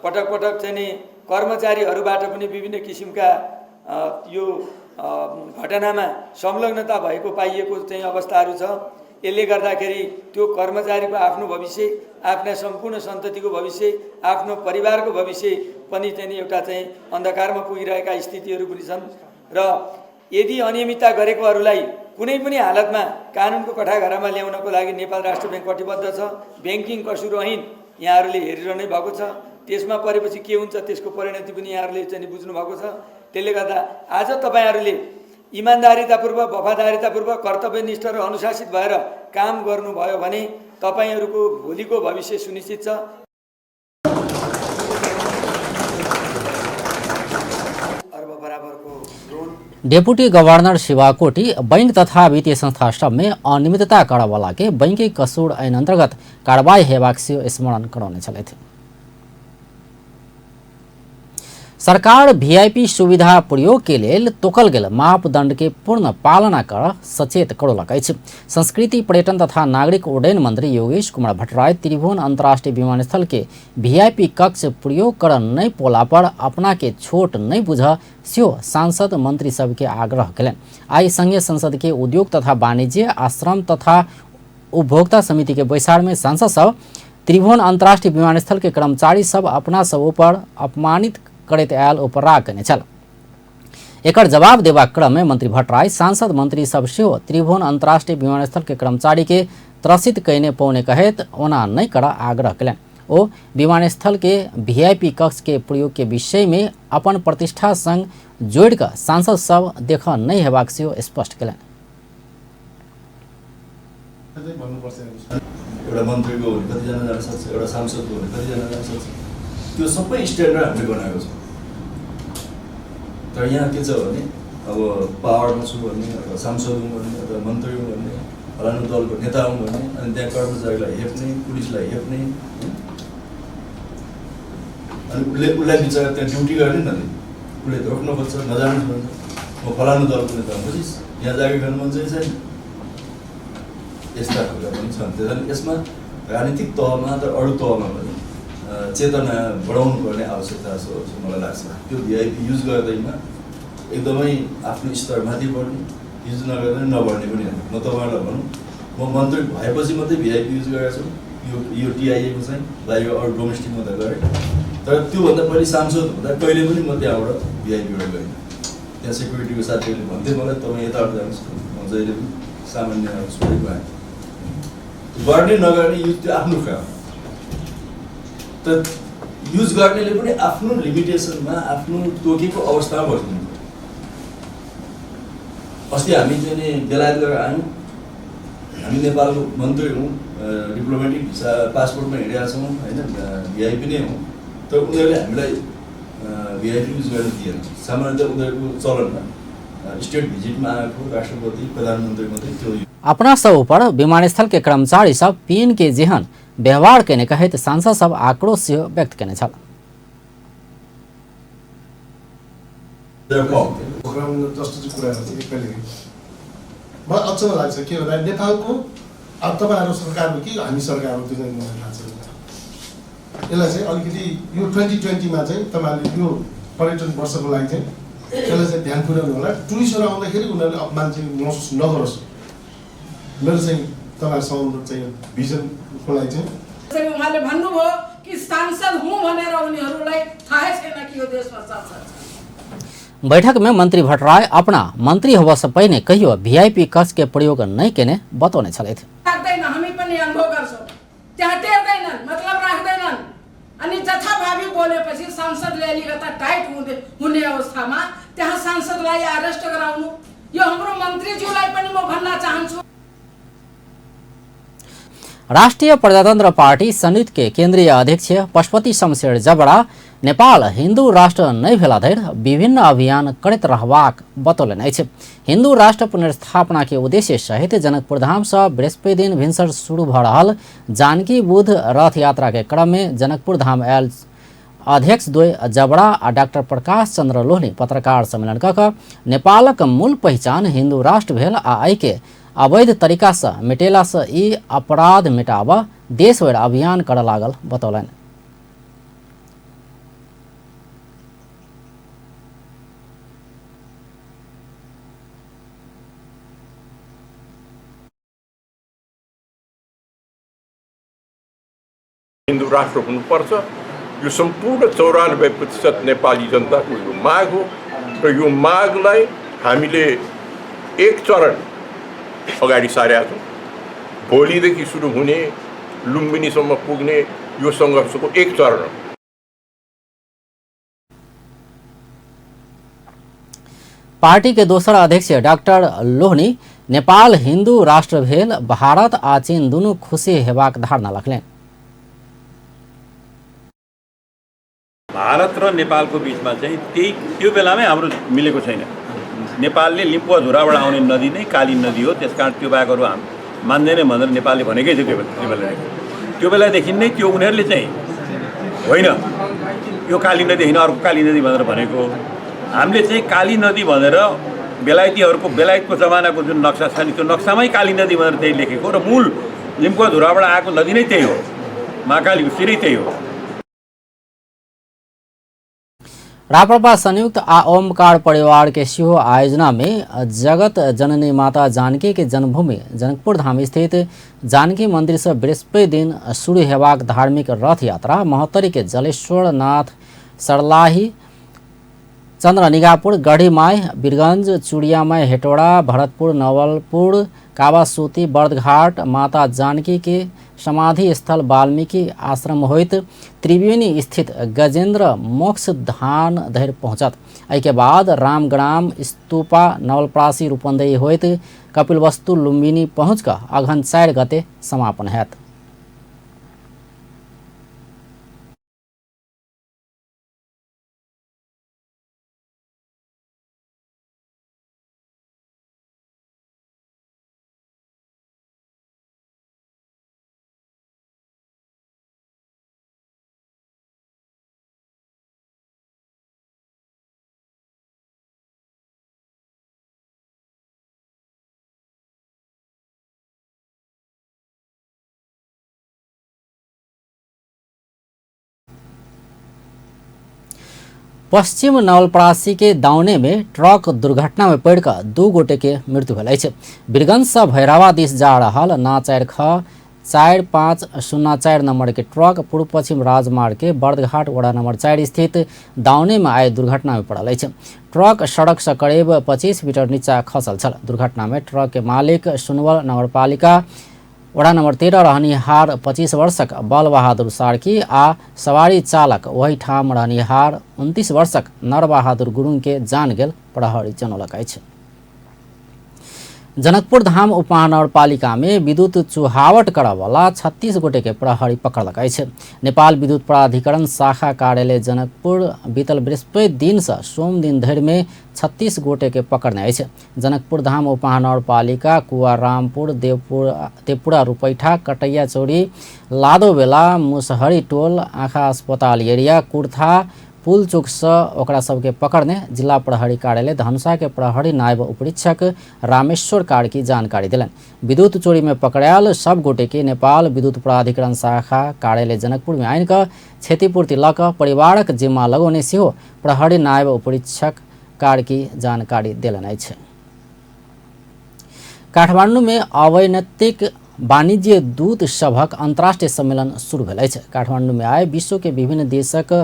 S4: पटक पटक चाहिँ नि कर्मचारीहरूबाट पनि विभिन्न किसिमका यो घटनामा संलग्नता भएको पाइएको चाहिँ अवस्थाहरू छ। यसले गर्दाखेरि त्यो कर्मचारीको आफ्नो भविष्य, आफ्ना सम्पूर्ण सन्ततिको भविष्य, आफ्नो परिवारको भविष्य पनि चाहिँ एउटा चाहिँ अन्धकारमा पुगिरहेका स्थितिहरू पनि छन् र यदि अनियमितता गरेकोहरूलाई कुनै पनि हालतमा कानुनको कठाघरामा ल्याउनको लागि नेपाल राष्ट्र ब्याङ्क कटिबद्ध छ। ब्याङ्किङ कसुर ऐन यहाँहरूले हेरिरहनै भएको छ, त्यसमा परेपछि के हुन्छ त्यसको परिणति पनि यहाँहरूले चाहिँ बुझ्नु भएको छ। त्यसले गर्दा आज तपाईँहरूले इमान्दारितापूर्वक, वफादारितापूर्वक, कर्तव्यनिष्ठ र अनुशासित भएर काम गर्नुभयो भने तपाईँहरूको भोलिको भविष्य सुनिश्चित छ।
S1: डेप्यूटी गवर्नर शिवाकोटी बैंक तथा वित्तीय संस्था सब में अनियमितता करवला के बैंकिंग कसूर ऐन अंतर्गत कार्रवाई हेबाक सेहो स्मरण करौने छलथि। सरकार वीआईपी सुविधा प्रयोग के लेल तोकल गेल मापदंड के पूर्ण पालना कर सचेत करौलक अछि। संस्कृति, पर्यटन तथा नागरिक उड्डयन मंत्री योगेश कुमार भट्टराई त्रिभुवन अंतर्राष्ट्रीय विमानस्थल के वीआईपी कक्ष प्रयोग कर नहीं पोला पर अपना के छोट नहीं बुझ सेहो सांसद मंत्री सबके आग्रह कयलनि। आइ संघीय संसद के उद्योग तथा वाणिज्य आ श्रम तथा उपभोक्ता समिति के बैसार में सांसद सब त्रिभुवन अंतर्राष्ट्रीय विमानस्थल के कर्मचारी सब अपना सब ऊपर अपमानित करैत आयल उपराग कयने छल। एकर जवाब देबाक क्रम में मंत्री भट्टराई सांसद मंत्री सब सेहो त्रिभुवन अंतर्राष्ट्रीय विमानस्थल के कर्मचारी के त्रसित कयने पौने कहैत ओना नहीं कर आग्रह कयलनि। ओ विमानस्थल के वीआईपी कक्ष के प्रयोग के विषय में अपन प्रतिष्ठा संग जोड़ि कऽ सांसद सब देख नहीं हेबाक सेहो स्पष्ट कयलनि।
S16: एउटा मन्त्रीको भने कतिजना जान सक्छ, एउटा सांसदको भने कतिजना जान सक्छ, त्यो सबै स्ट्यान्डर्ड हामीले बनाएको छौँ। तर यहाँ के छ भने अब पावरमा छु भन्ने, अथवा सांसद हुँ भन्ने, अथवा मन्त्री हुँ भन्ने, फलानु दलको नेता हुँ भन्ने, अनि त्यहाँ कर्मचारीलाई हेप्ने, पुलिसलाई हेप्ने, अनि उसले उसलाई बिचरा त्यहाँ ड्युटी गर्ने नि त, उसले रोक्न खोज्छ, नजानुहोस् भन्छ, म फलानु दलको नेता हुँ, बुझिस्, यहाँ जागिर खानु मन चाहिँ छैन। यस्ता खालका पनि छन्। त्यस कारण यसमा राजनीतिक तहमा त अरू तहमा पनि चेतना बढाउनु पर्ने आवश्यकता छ जस्तो मलाई लाग्छ। त्यो भिआइपी युज गर्दैमा एकदमै आफ्नो स्तर माथि बढ्ने, युज नगर्दा नबढ्ने पनि होइन। म तपाईँहरूलाई भनौँ, म मन्त्री भएपछि मात्रै भिआइपी युज गरेको छु, यो टिआइएको चाहिँ बाहिर अरू डोमेस्टिकमा त गरेँ, तर त्योभन्दा पहिले सांसद हुँदा कहिले पनि म त्यहाँबाट भिआइपीबाट गइनँ। त्यहाँ सेक्युरिटीको साथीहरूले भन्थे मलाई, तपाईँ यताबाट जानुहोस्, म जहिले पनि सामान्य छोडेको आएँ। गर्ने नगर्ने युज त्यो आफ्नो काम, तर युज गर्नेले पनि आफ्नो लिमिटेसनमा, आफ्नो तोकेको अवस्थामा बस्नु। अस्ति हामी चाहिँ नि बेलायत गएर आयौँ, हामी नेपालको मन्त्री हौँ, डिप्लोमेटिक भिसा पासपोर्टमा हिँडेका छौँ होइन, भिआइपी नै हौँ, तर उनीहरूले हामीलाई भिआइपी युज गर्न दिएन। सामान्यतः उनीहरूको चलनमा स्टेट भिजिटमा आएको राष्ट्रपति प्रधानमन्त्री मात्रै त्यो।
S1: अपना सब ऊपर विमानस्थल के कर्मचारी सब पीएन के जेहन व्यवहार केने कहैत सांसद सब आक्रोश सेहो व्यक्त केने छल।
S17: जस्तो कुरा मलाई अचम्म लाग्छ के भन्दा नेपालको अब तपाईँहरू सरकार हो कि हामी सरकार हो त्यो चाहिँ मलाई थाहा छैन। यसलाई चाहिँ अलिकति यो 2020मा चाहिँ तपाईँहरूले यो पर्यटन वर्षको लागि चाहिँ यसलाई चाहिँ ध्यान पुर्याउनु होला। टुरिस्टहरू आउँदाखेरि उनीहरूले अपमान चाहिँ महसुस नगरोस्, मेरो चाहिँ तपाईँहरूसँग अनुरोध चाहिँ भिजनको लागि चाहिँ।
S18: उहाँले भन्नुभयो कि सांसद हुँ भनेर उनीहरूलाई थाहै छैन कि यो देशमा सांसद छ।
S1: बैठक में मंत्री भट्टराई अपना मंत्री होबऽ से पहिने कहियो वीआईपी कक्ष के प्रयोग नहीं केने बतौने छलथि।
S18: राख्दैन, हामी पनि अनुभव गर्छौँ, त्यहाँ टेर्दैनन्, मतलब राख्दैनन्। अनि जथाभावी बोलेपछि सांसदले अलिकता टाइट हुने अवस्थामा त्यहाँ सांसदलाई अरेस्ट गराउनु, यो हाम्रो मन्त्रीज्यूलाई पनि म भन्न चाहन्छु।
S1: राष्ट्रिय प्रजातन्त्र पार्टी संयुक्त के केन्द्रीय अध्यक्ष पशुपति शमशेर जबरा नेपाल हिन्दू राष्ट्र नै भेलाधरि विभिन्न अभियान करैत रहबाक बतौलनि अछि। हिन्दू राष्ट्र पुनर्स्थापना के उद्देश्य सहित जनकपुरधाम सँ बृहस्पति दिन भिनसर शुरू भ रहल जानकी बुद्ध रथ यात्रा के क्रम में जनकपुरधाम आयल अध्यक्ष द्वय जबरा आ डाक्टर प्रकाश चंद्र लोहनी पत्रकार सम्मेलन क कऽ नेपालक मूल पहिचान हिन्दू राष्ट्र भेल आ एहिके अवैध तरीका सँ मिटेला सँ ई अपराध मिटाबऽ देशभरि अभियान करऽ लागल बतौलनि।
S19: हिन्दू राष्ट्र हुनुपर्छ, यो सम्पूर्ण 94% नेपाली जनताको यो माग हो र यो मागलाई हामीले एक चरण अगाडि सारेका छौँ। भोलिदेखि सुरु हुने लुम्बिनीसम्म पुग्ने यो सङ्घर्षको एक चरण हो।
S1: पार्टी के दोसर अध्यक्ष डाक्टर लोहनी नेपाल हिन्दू राष्ट्र भेल भारत आ चीन दुनू खुशी हेबाक धारणा रखलनि।
S20: भारत र नेपालको बिचमा चाहिँ त्यही त्यो बेलामै हाम्रो मिलेको छैन। नेपालले लिम्पुवा झुराबाट आउने नदी नै काली नदी हो, त्यसकारण त्यो बाहेक अरू हामी मान्दैन भनेर नेपालले भनेकै थियो त्यो बेला। त्यो बेलादेखि नै त्यो उनीहरूले चाहिँ होइन यो काली नदी होइन अर्को काली नदी भनेर भनेको, हामीले चाहिँ काली नदी भनेर बेलायतीहरूको बेलायतको जमानाको जुन नक्सा छ नि त्यो नक्सामै काली नदी भनेर त्यही लेखेको र मूल लिम्पुवा झुराबाट आएको नदी नै त्यही हो, महाकालीको शिरै त्यही हो।
S1: राप्रपा संयुक्त आ ओमकार परिवार के सेहो आयोजना में जगत जननी माता जानकी के जन्मभूमि जनकपुर धाम स्थित जानकी मंदिर से बृहस्पति दिन शुरू हेबाक धार्मिक रथ यात्रा महोत्तरी के जलेश्वर नाथ, सरलाही, चंद्रनिगापुर, गढ़ीमाई, बीरगंज, चुड़ियामाई, हेटोड़ा, भरतपुर, नवलपुर, कावासूती, बर्दघाट, माता जानकी के समाधि स्थल वाल्मीकि आश्रम होइत त्रिवेणी स्थित गजेंद्र मोक्ष धाम धरि पहुँचत। एहिके बाद रामग्राम, स्तूपा, नवलपरासी, रूपन्देही होइत कपिलवस्तु, लुम्बिनी पहुँच कऽ अगहन 4 गते समापन हैत। पश्चिम नवलपरासी के दाउने में ट्रक दुर्घटना में पड़िकऽ 2 गोटे के मृत्यु भेल अछि। बीरगंज से भैरवा दिस जा रहल ना 4 ख 4 5 0 4 नंबर के ट्रक पूर्व पश्चिम राजमार्ग के बर्दघाट वडा नंबर 4 स्थित दाउने में आइ दुर्घटना में पड़ल अछि। ट्रक सड़क से करीब 25 मीटर नीचा खसल छल। दुर्घटना में ट्रक के मालिक सुनवल नगरपालिका वडा नंबर 13 रहनिहार 25 वर्षक बलबहादुर सार्की आ सवारी चालक वही ठाम रहनिहार 29 वर्षक नरबहादुर गुरुङ के जान गेल प्रहरी जनौलक अछि। जनकपुर धाम उपमहानगरपालिका में विद्युत चुहावट करऽवला 36 गोटे के प्रहरी पकड़लक अछि। नेपाल विद्युत प्राधिकरण शाखा कार्यालय जनकपुर बीतल बृहस्पति दिन से सोम दिन धरि में 36 गोटे के पकड़ने अछि। जनकपुर धाम उपमहानगरपालिका कुआरामपुर, देवपुरा, रुपैठा, कटैया चौरी, लादोबेला, मुसहरी टोल, आँखा अस्पताल एरिया, कुर्था, पुलचोक से ओकरा सबके पकड़ने जिला प्रहरी कार्यालय धनुषा के प्रहरी नायब उपरीक्षक रामेश्वर कार्की जानकारी दिलनि। विद्युत चोरी में पकड़ायल सब गोटे के नेपाल विद्युत प्राधिकरण शाखा कार्यालय जनकपुर में आनि कऽ क्षतिपूर्ति लऽ कऽ परिवारक जिम्मा लगौने सेहो प्रहरी नायब उपरीक्षक कार्की जानकारी देलनि अछि। काठमांडू में अवैनतिक वाणिज्य दूत सभक अंतर्राष्ट्रीय सम्मेलन शुरू भेल अछि। काठमांडू में आइ विश्व के विभिन्न देशक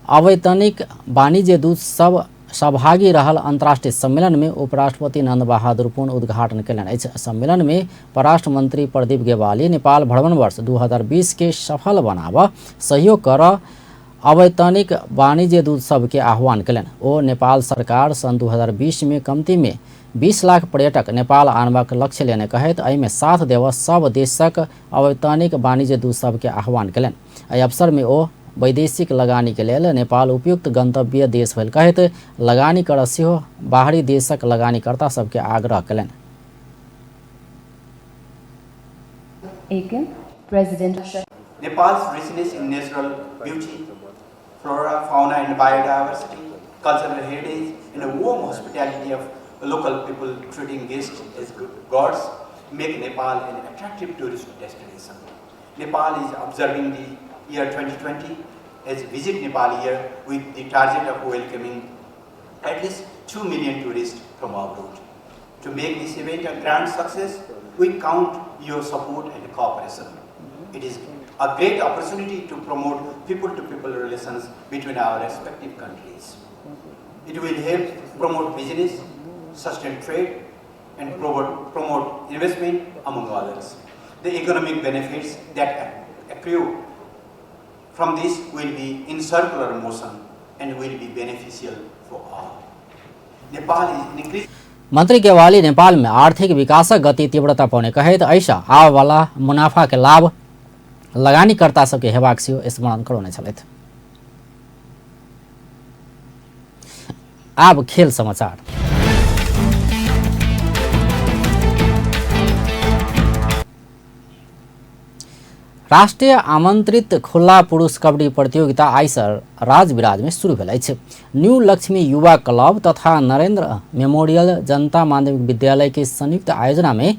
S1: अवैतनिक वाणिज्य दूत सब सहभागी रहल अंतर्राष्ट्रीय सम्मेलन में उपराष्ट्रपति नंद बहादुर पुन उद्घाटन कयलनि अछि। सम्मेलन में परराष्ट्र मंत्री प्रदीप गेवाली नेपाल भ्रमण वर्ष 2020 के सफल बनाबऽ सहयोग करऽ अवैतनिक वाणिज्य दूत सबके आह्वान कयलनि। ओ नेपाल सरकार सन् 2020 में कम्ती में 20 लाख पर्यटक नेपाल आनबाक लक्ष्य लेने कहैत एहिमे साथ देव सब देशक अवैतनिक वाणिज्य दूत सबके आह्वान कयलनि। एहि अवसर में ओ वैदेशिक लगानी के लेल नेपाल उपयुक्त गंतव्य देश भेल कहैत लगानी कर सेहो बाहरी देशक लगानीकर्ता सबके आग्रह कयलनि।
S13: President
S21: Nepal's richness in natural beauty, flora, fauna and biodiversity, cultural heritage and a warm hospitality of local people treating guests as gods make Nepal an attractive tourist destination. Nepal is observing the year 2020 as Visit Nepal year with the target of welcoming at least 2 million tourists from abroad. To make this event a grand success, we count your support and cooperation. It is a great opportunity to promote people-to-people relations between our respective countries. It will help promote business, sustain trade, and promote investment, among others. The economic benefits that accrue from this will be in circular motion and will be beneficial for all. Nepal is increasing.
S1: मंत्री गेवाली नेपाल में आर्थिक विकासक गति तीव्रता पाउने कहैत ऐसा आबवाला मुनाफा के लाभ लगानीकर्ता सबके हेबाक सेहो स्मरण करौने छलथि। आब खेल समाचार। राष्ट्रिय आमंत्रित खुला पुरुष कबड्डी प्रतियोगिता आइसँ राजविराज में शुरू भेल अछि। न्यू लक्ष्मी युवा क्लब तथा नरेंद्र मेमोरियल जनता माध्यमिक विद्यालय के संयुक्त आयोजना में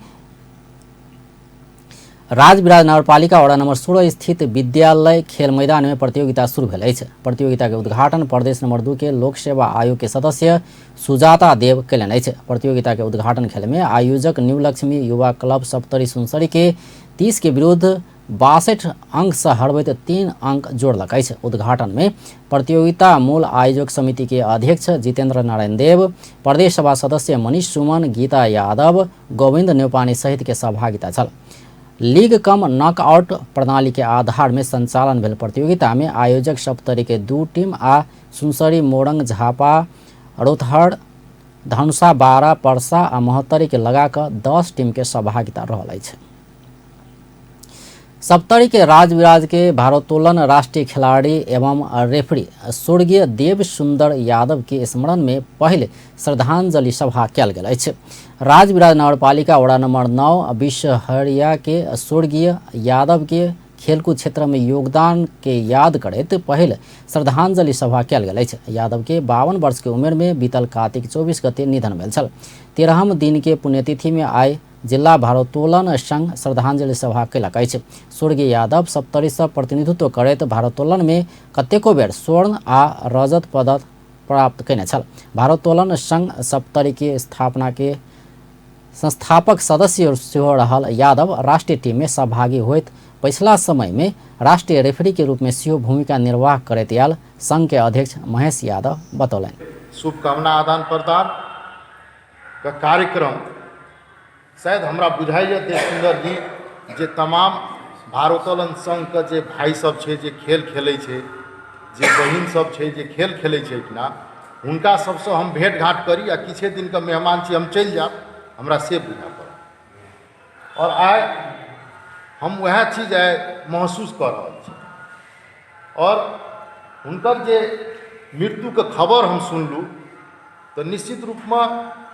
S1: राजविराज नगरपालिका वडा नंबर 16 स्थित विद्यालय खेल मैदान में प्रतियोगिता शुरू भेल अछि। प्रतियोगिता के उद्घाटन प्रदेश नंबर 2 के लोक सेवा आयोग के सदस्य सुजाता देव कयलनि अछि। प्रतियोगिता के उद्घाटन खेल में आयोजक न्यू लक्ष्मी युवा क्लब सप्तरी सुनसरी के 30 के विरुद्ध 62 अंक से हरबैत 3 अंक जोड़लक अछि। उद्घाटन में प्रतियोगिता मूल आयोजक समिति के अध्यक्ष जितेंद्र नारायण देव, प्रदेश सभा सदस्य मनीष सुमन, गीता यादव, गोविंद न्यौपानी सहित के सहभागिता छल। लीग कम नॉकआउट प्रणाली के आधार में संचालन भेल प्रतियोगिता में आयोजक सप्तरी के 2 टीम आ सुनसरी, मोरंग, झापा, रौतहट, धनुषा, बारा, परसा आ महोत्तरी के लगाकर 10 टीम के सहभागिता रहल अछि। सप्तरी के राजविराज के भारोत्तोलन राष्ट्रीय खिलाड़ी एवं रेफरी स्वर्गीय देव सुंदर यादव के स्मरण में पहले श्रद्धांजलि सभा कयल गेल अछि। राजविराज नगरपालिका वडा नंबर 9 विषहरिया के स्वर्गीय यादव के खेलकूद क्षेत्र में योगदान के याद करैत पहले श्रद्धांजलि सभा कयल गेल अछि। यादव के 52 वर्ष के उम्र में बीतल कार्तिक 24 गते निधन भेल छल। 13 दिन के पुण्यतिथि में आइ जिला भारोत्तोलन संघ श्रद्धांजलि सभा कयलक अछि। स्वर्गीय यादव सप्तरी से प्रतिनिधित्व करैत भारोत्तोलन में कतेको बेर स्वर्ण आ रजत पदक प्राप्त कयने छल। भारोत्तोलन संघ सप्तरी के स्थापना के संस्थापक सदस्य सेहो रहल यादव राष्ट्रीय टीम में सहभागी होइत पछिला समय में राष्ट्रीय रेफरी के रूप में सेहो भूमिका निर्वाह करैत आयल संघ के अध्यक्ष महेश यादव बतौलनि।
S22: शुभकामना आदान प्रदान का कार्यक्रम शायद हमरा बुझाइए देव सुंदर जी जे तमाम भारोत्तोलन संघके जे भाई सब छै जे खेल खेलै छै, जे बहिन सब छै जे खेल खेलै छै एहिठिना, हुनका सबसँ हम भेंट घाँट करी आ किछे दिनके मेहमान छी हम चलि जायब, हमरा से बुझा पड़ल। और आइ हम वएह चीज आइ महसूस कऽ रहल छी। और हुनकर जे मृत्युके खबर हम सुनलहुँ तऽ निश्चित रूपमे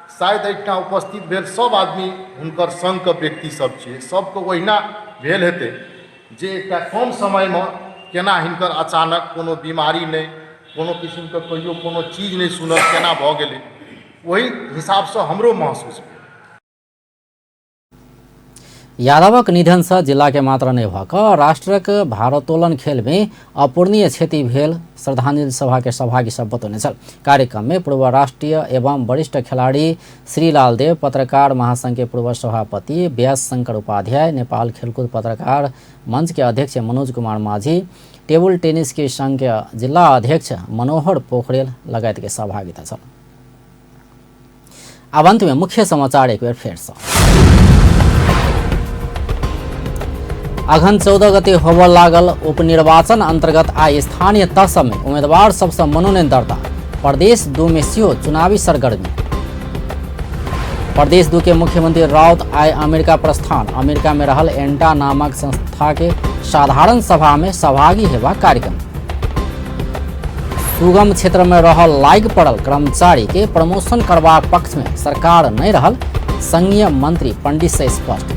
S22: शायद एहिठाम उपस्थित भेल सब आदमी हुनकर संगके व्यक्ति सब छियै, सबके ओहिना भेल हेतै जे एकटा कम समयमे केना हिनकर अचानक कोनो बीमारी नहि, कोनो किसिमके कहियो कोनो चीज नहि सुनल केना भऽ गेलै, ओहि हिसाबसँ हमरो महसूस भेल।
S1: यादवक निधन से जिला के मात्र नहि भऽ कऽ राष्ट्रक भारोत्तोलन खेल में अपूर्णीय क्षति भेल श्रद्धांजलि सभा के सहभागी सब बतौने छल। कार्यक्रम में पूर्व राष्ट्रीय एवं वरिष्ठ खिलाड़ी श्रीलाल देव, पत्रकार महासंघ के पूर्व सभापति व्यास शंकर उपाध्याय, नेपाल खेलकूद पत्रकार मंच के अध्यक्ष मनोज कुमार माझी, टेबुल टेनिस के संघ के जिला अध्यक्ष मनोहर पोखरेल लगायत के सहभागिता छल। अब अंत में मुख्य समाचार एक बेर फेर से। अघन 14 गते होबय लागल उपनिर्वाचन अंतर्गत आइ स्थानीय तह सभमे उम्मीदवार सबसँ मनोनयन दर्ता। प्रदेश 2 में सेहो चुनावी सरगर्मी। प्रदेश 2 के मुख्यमंत्री राउत आइ अमेरिका प्रस्थान। अमेरिका में रहल एंटा नामक संस्था के साधारण सभा में सहभागी हेबाक कार्यक्रम। सुगम क्षेत्र में रहल लागि पड़ल कर्मचारी के प्रमोशन करबाक पक्ष में सरकार नहीं रहल, संघीय मंत्री पंडित से स्पष्ट।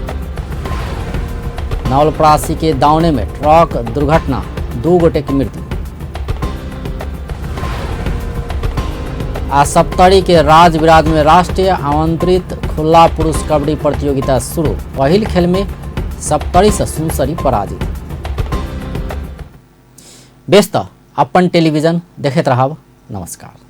S1: नवलपरासी के दावने में ट्रक दुर्घटना, 2 गोटे की मृत्यु। आ सप्तरी के राजविराज में राष्ट्रीय आमंत्रित खुला पुरुष कबड्डी प्रतियोगिता शुरू। पहिल खेल में सप्तरी से सुनसरी पराजित। बेस त अपन टेलीविजन देखैत रहब। नमस्कार।